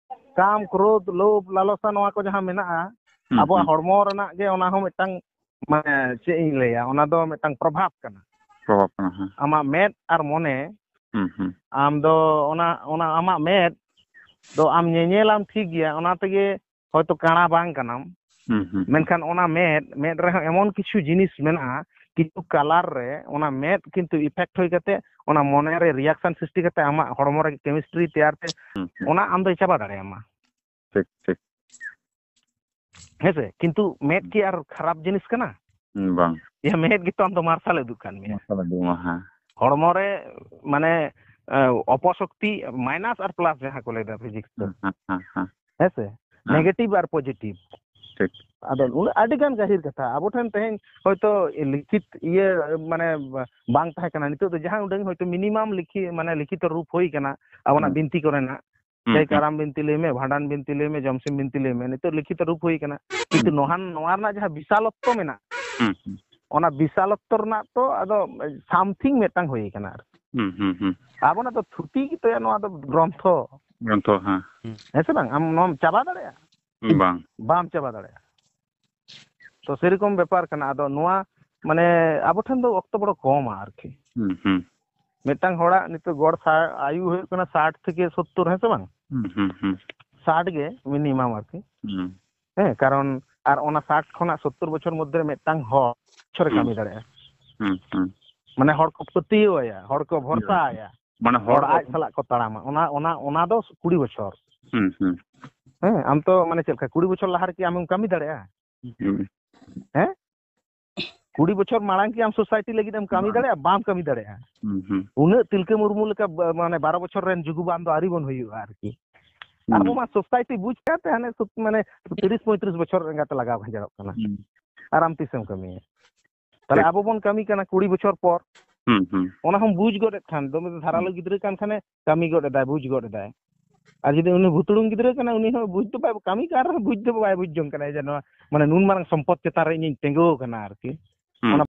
ᱠᱟᱢ, ᱠᱨᱳᱫᱷ, ᱞᱳᱵᱷ, ᱞᱟᱞᱚᱥᱟ, ᱱᱚᱣᱟ ᱠᱚ ᱡᱟᱦᱟᱸ ᱢᱮᱱᱟᱜᱼᱟ, ᱦᱩᱸ, ᱟᱵᱚᱣᱟᱜ ᱦᱩᱸ᱾ ᱦᱚᱲᱢᱚ ᱨᱮᱱᱟᱜ ᱜᱮ ᱚᱱᱟ ᱦᱚᱸ ᱢᱤᱫᱴᱟᱝ, ᱢᱟᱱᱮ, ᱪᱮᱫ ᱤᱧ ᱞᱟᱹᱭᱟ, ᱚᱱᱟ ᱫᱚ ᱢᱤᱫᱴᱟᱝ ᱯᱨᱚᱵᱷᱟᱵᱽ ᱠᱟᱱᱟ᱾ ᱯᱨᱚᱵᱷᱟᱵᱽ ᱠᱟᱱᱟ, ᱦᱮᱸ᱾ ᱟᱢᱟᱜ ᱢᱮᱫ ᱟᱨ ᱢᱚᱱᱮ, ᱦᱩᱸ, ᱦᱩᱸ᱾ ᱟᱢ ᱫᱚ ᱚᱱᱟ, ᱚᱱᱟ ᱟᱢᱟᱜ ᱢᱮᱫ ᱫᱚ ᱟᱢ ᱧᱮᱧᱮᱞᱟᱢ ᱴᱷᱤᱠ ᱜᱮᱭᱟ, ᱚᱱᱟ ᱛᱮᱜᱮ ᱦᱚᱭᱛᱚ ᱠᱟᱬᱟ ᱵᱟᱝ ᱠᱟᱱᱟᱢ, ᱦᱩᱸ, ᱦᱩᱸ, ᱦᱩᱸ᱾ ᱢᱮᱱᱠᱷᱟᱱ ᱚᱱᱟ ᱢᱮᱫ, ᱢᱮᱫ ᱨᱮᱦᱚᱸ ᱮᱢᱚᱱ ᱠᱤᱪᱷᱩ ᱡᱤᱱᱤᱥ ᱢᱮᱱᱟᱜᱼᱟ, ᱠᱤᱪᱷᱩ ᱠᱟᱞᱟᱨ ᱨᱮ ᱚᱱᱟ ᱢᱮᱫ ᱠᱤᱱᱛᱩ ᱤᱯᱷᱮᱠᱴ ᱦᱩᱭ ᱠᱟᱛᱮ ᱚᱱᱟ ᱢᱚᱱᱮ ᱨᱮ ᱨᱤᱭᱟᱠᱥᱚᱱ ᱥᱨᱤᱥᱴᱤ ᱠᱟᱛᱮ ᱟᱢᱟᱜ ᱦᱚᱲᱢᱚ ᱨᱮ ᱠᱮᱢᱤᱥᱴᱨᱤ ᱛᱮᱭᱟᱨ ᱛᱮ ᱦᱩᱸ, ᱦᱩᱸ᱾ ᱚᱱᱟ ᱟᱢ ᱫᱚᱭ ᱪᱟᱵᱟ ᱫᱟᱲᱮᱭᱟᱢᱟ᱾ ᱴᱷᱤᱠ, ᱴᱷᱤᱠ᱾ ᱦᱮᱸ ᱥᱮ? ᱠᱤᱱᱛᱩ ᱢᱮᱫ ᱠᱤ ᱟᱨ ᱠᱷᱟᱨᱟᱯ ᱡᱤᱱᱤᱥ ᱠᱟᱱᱟ? ᱦᱩᱸ, ᱵᱟᱝ᱾ ᱭᱟ, ᱢᱮᱫ ᱜᱮᱛᱚ ᱟᱢ ᱫᱚ ᱢᱟᱨᱥᱟᱞ ᱩᱫᱩᱜ ᱠᱟᱱ ᱢᱮᱭᱟ᱾ ᱢᱟᱨᱥᱟᱞ ᱩᱫᱩᱜ ᱢᱟ, ᱦᱮᱸ᱾ ᱦᱚᱲᱢᱚ ᱨᱮ, ᱢᱟᱱᱮ, ᱮ, ᱚᱯᱚᱥᱚᱠᱛᱤ, ᱢᱟᱭᱱᱟᱥ ᱟᱨ ᱯᱞᱟᱥ ᱡᱟᱦᱟᱸ ᱠᱚ ᱞᱟᱹᱭᱫᱟ ᱯᱷᱤᱡᱤᱠᱥ ᱛᱮ᱾ ᱦᱮᱸ, ᱦᱮᱸ, ᱦᱮᱸ, ᱦᱮᱸ᱾ ᱦᱮᱸ ᱥᱮ? ᱦᱮᱸ᱾ ᱱᱮᱜᱮᱴᱤᱵᱷ ᱟᱨ ᱯᱚᱡᱤᱴᱤᱵᱷ᱾ ᱴᱷᱤᱠ᱾ ᱟᱫᱚ ᱩᱱᱟᱹᱜ ᱟᱹᱰᱤ ᱜᱟᱱ ᱜᱟᱹᱦᱤᱨ ᱠᱟᱛᱷᱟ᱾ ᱟᱵᱚ ᱴᱷᱮᱱ ᱛᱮᱦᱮᱧ ᱦᱚᱭᱛᱳ ᱞᱤᱠᱷᱤᱛ ᱤᱭᱟᱹ, ᱢᱟᱱᱮ, ᱵᱟᱝ ᱛᱟᱦᱮᱸ ᱠᱟᱱᱟ᱾ ᱱᱤᱛᱚᱜ ᱫᱚ ᱡᱟᱦᱟᱸ ᱩᱰᱟᱹᱝ ᱦᱚᱭᱛᱳ ᱢᱤᱱᱤᱢᱟᱢ ᱞᱤᱠᱷᱤ-, ᱢᱟᱱᱮ, ᱞᱤᱠᱷᱤᱛᱚ ᱨᱩᱯ ᱦᱩᱭ ᱠᱟᱱᱟ ᱟᱵᱚᱱᱟᱜ ᱦᱩᱸ᱾ ᱵᱤᱱᱛᱤ ᱠᱚᱨᱮᱱᱟᱜ᱾ ᱦᱩᱸ, ᱪᱟᱹᱭ ᱦᱩᱸ᱾ ᱠᱟᱨᱟᱢ ᱵᱤᱱᱛᱤ ᱞᱟᱹᱭ ᱢᱮ, ᱵᱷᱟᱸᱰᱟᱱ ᱵᱤᱱᱛᱤ ᱞᱟᱹᱭ ᱢᱮ, ᱡᱚᱢᱥᱤᱢ ᱵᱤᱱᱛᱤ ᱞᱟᱹᱭ ᱢᱮ, ᱱᱤᱛᱚᱜ ᱞᱤᱠᱷᱤᱛᱚ ᱨᱩᱯ ᱦᱩᱭ ᱠᱟᱱᱟ᱾ ᱠᱤᱱᱛᱩ ᱦᱩᱸ᱾ ᱱᱚᱣᱟ, ᱱᱚᱣᱟ ᱨᱮᱱᱟᱜ ᱡᱟᱦᱟᱸ ᱵᱤᱥᱟᱞᱚᱛᱛᱚ ᱢᱮᱱᱟᱜ, ᱦᱩᱸ, ᱦᱩᱸ᱾ ᱚᱱᱟ ᱵᱤᱥᱟᱞᱚᱛᱛᱚ ᱨᱮᱱᱟᱜ ᱛᱚ ᱟᱫᱚ something ᱢᱤᱫᱴᱟᱝ ᱦᱩᱭ ᱠᱟᱱᱟ ᱟᱨᱠᱤ᱾ ᱦᱩᱸ, ᱦᱩᱸ, ᱦᱩᱸ᱾ ᱟᱵᱚᱱᱟᱜ ᱫᱚ ᱛᱷᱩᱛᱤ ᱜᱮᱛᱚᱭᱟ ᱱᱚᱣᱟ ᱫᱚ ᱜᱨᱚᱱᱛᱷᱚ᱾ ᱜᱨᱚᱱᱛᱷᱚ, ᱦᱮᱸ᱾ ᱦᱮᱸ ᱥᱮ ᱵᱟᱝ? ᱟᱢ ᱱᱚᱣᱟᱢ ᱪᱟᱵᱟ ᱫᱟᱲᱮᱭᱟᱜᱼᱟ? ᱵᱟᱝ᱾ ᱵᱟᱢ ᱪᱟᱵᱟ ᱫᱟᱲᱮᱭᱟᱜᱼᱟ᱾ ᱛᱚ ᱥᱮᱨᱚᱠᱚᱢ ᱵᱮᱯᱟᱨ ᱠᱟᱱᱟ᱾ ᱟᱫᱚ ᱱᱚᱣᱟ, ᱢᱟᱱᱮ, ᱟᱵᱚ ᱴᱷᱮᱱ ᱫᱚ ᱚᱠᱛᱚ ᱵᱚᱲᱚ ᱠᱚᱢᱟ ᱟᱨᱠᱤ᱾ ᱦᱩᱸ, ᱦᱩᱸ᱾ ᱢᱤᱫᱴᱟᱝ ᱦᱚᱲᱟᱜ ᱱᱤᱛᱚᱜ ᱜᱚᱲ ᱥᱟ-, ᱟᱭᱩ ᱦᱩᱭᱩᱜ ᱠᱟᱱᱟ ᱥᱟᱴ ᱛᱷᱮᱠᱮ ᱥᱳᱛᱛᱳᱨ, ᱦᱮᱸ ᱥᱮ ᱵᱟᱝ? ᱦᱩᱸ, ᱦᱩᱸ, ᱦᱩᱸ᱾ ᱥᱟᱴ ᱜᱮ ᱢᱤᱱᱤᱢᱟᱢ ᱟᱨᱠᱤ᱾ ᱦᱩᱸ᱾ ᱦᱮᱸ, ᱠᱟᱨᱚᱱ ᱟᱨ ᱚᱱᱟ ᱥᱟᱴ ᱠᱷᱚᱱᱟᱜ ᱥᱳᱛᱛᱳᱨ ᱵᱚᱪᱷᱚᱨ ᱢᱚᱫᱽᱫᱷᱮ ᱨᱮ ᱢᱤᱫᱴᱟᱝ ᱦᱚᱲ ᱵᱚᱪᱷᱚᱨᱮ ᱦᱩᱸ᱾ ᱠᱟᱹᱢᱤ ᱫᱟᱲᱮᱭᱟᱜᱼᱟ᱾ ᱦᱩᱸ, ᱦᱩᱸ᱾ ᱢᱟᱱᱮ ᱦᱚᱲ ᱠᱚ ᱯᱟᱹᱛᱭᱟᱹᱣ ᱟᱭᱟ, ᱦᱚᱲ ᱠᱚ ᱵᱷᱚᱨᱥᱟ ᱟᱭᱟ᱾ ᱢᱟᱱᱮ ᱦᱚᱲ ᱦᱚᱲ ᱟᱡ ᱥᱟᱞᱟᱜ ᱠᱚ ᱛᱟᱲᱟᱢᱟ᱾ ᱚᱱᱟ, ᱚᱱᱟ, ᱚᱱᱟ ᱫᱚ ᱠᱩᱲᱤ ᱵᱚᱪᱷᱚᱨ᱾ ᱦᱩᱸ, ᱦᱩᱸ᱾ ᱦᱮᱸ, ᱟᱢ ᱛᱚ, ᱢᱟᱱᱮ, ᱪᱮᱫ ᱞᱮᱠᱟ ᱠᱩᱲᱤ ᱵᱚᱪᱷᱚᱨ ᱞᱟᱦᱟ ᱨᱮᱠᱤ ᱟᱢᱮᱢ ᱠᱟᱹᱢᱤ ᱫᱟᱲᱮᱭᱟᱜᱼᱟ? ᱦᱩᱸ᱾ ᱦᱮᱸ? ᱠᱩᱲᱤ ᱵᱚᱪᱷᱚᱨ ᱢᱟᱲᱟᱝ ᱠᱤ ᱟᱢ ᱥᱳᱥᱟᱭᱴᱤ ᱞᱟᱹᱜᱤᱫ ᱮᱢ ᱠᱟᱹᱢᱤ ᱵᱟᱝ᱾ ᱫᱟᱲᱮᱭᱟᱜᱼᱟ? ᱵᱟᱢ ᱠᱟᱹᱢᱤ ᱫᱟᱲᱮᱭᱟᱜᱼᱟ᱾ ᱦᱩᱸ, ᱦᱩᱸ᱾ ᱩᱱᱟᱹᱜ ᱛᱤᱞᱠᱟᱹ ᱢᱩᱨᱢᱩ ᱞᱮᱠᱟ ᱵᱟ-, ᱢᱟᱱᱮ, ᱵᱟᱨᱚ ᱵᱚᱪᱷᱚᱨ ᱨᱮᱱ ᱡᱩᱜᱩᱵᱟᱱ ᱫᱚ ᱟᱹᱣᱨᱤ ᱵᱚᱱ ᱦᱩᱭᱩᱜᱼᱟ ᱟᱨᱠᱤ᱾ ᱦᱩᱸ᱾ ᱟᱵᱚ ᱢᱟ ᱥᱳᱥᱟᱭᱴᱤ ᱵᱩᱡᱽ ᱠᱟᱛᱮ ᱦᱟᱱᱮ ᱥᱩᱛ-, ᱢᱟᱱᱮ, ᱛᱤᱨᱤᱥ ᱯᱚᱸᱭᱛᱨᱤᱥ ᱵᱚᱪᱷᱚᱨ ᱮᱸᱜᱟᱛᱮ ᱞᱟᱜᱟᱣ ᱵᱷᱟᱸᱡᱟᱲᱚᱜ ᱠᱟᱱᱟ᱾ ᱦᱩᱸ᱾ ᱟᱨ ᱟᱢ ᱛᱤᱥᱮᱢ ᱠᱟᱹᱢᱤᱭᱟ? ᱛᱟᱦᱞᱮ ᱴᱷᱤᱠ᱾ ᱟᱵᱚ ᱵᱚᱱ ᱠᱟᱹᱢᱤ ᱠᱟᱱᱟ ᱠᱩᱲᱤ ᱵᱚᱪᱷᱚᱨ ᱯᱚᱨ᱾ ᱦᱩᱸ, ᱦᱩᱸ᱾ ᱚᱱᱟ ᱦᱚᱸᱢ ᱵᱩᱡᱽ ᱜᱚᱫ ᱮᱫ ᱠᱷᱟᱱ, ᱫᱚᱢᱮ ᱫᱷᱟᱨᱟᱞᱳ ᱦᱩᱸ᱾ ᱜᱤᱫᱽᱨᱟᱹ ᱠᱟᱱ ᱠᱷᱟᱱᱮ ᱠᱟᱹᱢᱤ ᱜᱚᱫ ᱮᱫᱟᱭ, ᱵᱩᱡᱽ ᱜᱚᱫ ᱮᱫᱟᱭ᱾ ᱟᱨ ᱡᱩᱫᱤ ᱩᱱᱤ ᱵᱷᱩᱛᱲᱩᱢ ᱜᱤᱫᱽᱨᱟᱹ ᱠᱟᱱᱟᱭ, ᱩᱱᱤ ᱦᱚᱸ ᱵᱩᱡᱽ ᱫᱚ ᱵᱟᱭ, ᱠᱟᱹᱢᱤ ᱠᱟᱱ ᱨᱮᱦᱚᱸ ᱵᱩᱡᱽ ᱫᱚ ᱵᱟᱭ ᱵᱩᱡᱽ ᱡᱚᱝ ᱠᱟᱱᱟ ᱡᱮ ᱱᱚᱣᱟ, ᱢᱟᱱᱮ, ᱱᱩᱱ ᱢᱟᱨᱟᱝ ᱥᱚᱢᱯᱚᱫ ᱪᱮᱛᱟᱱ ᱨᱮ ᱤᱧᱤᱧ ᱛᱤᱸᱜᱩ ᱟᱠᱟᱱᱟ ᱟᱨᱠᱤ᱾ ᱦᱩᱸ᱾ ᱚᱱᱟ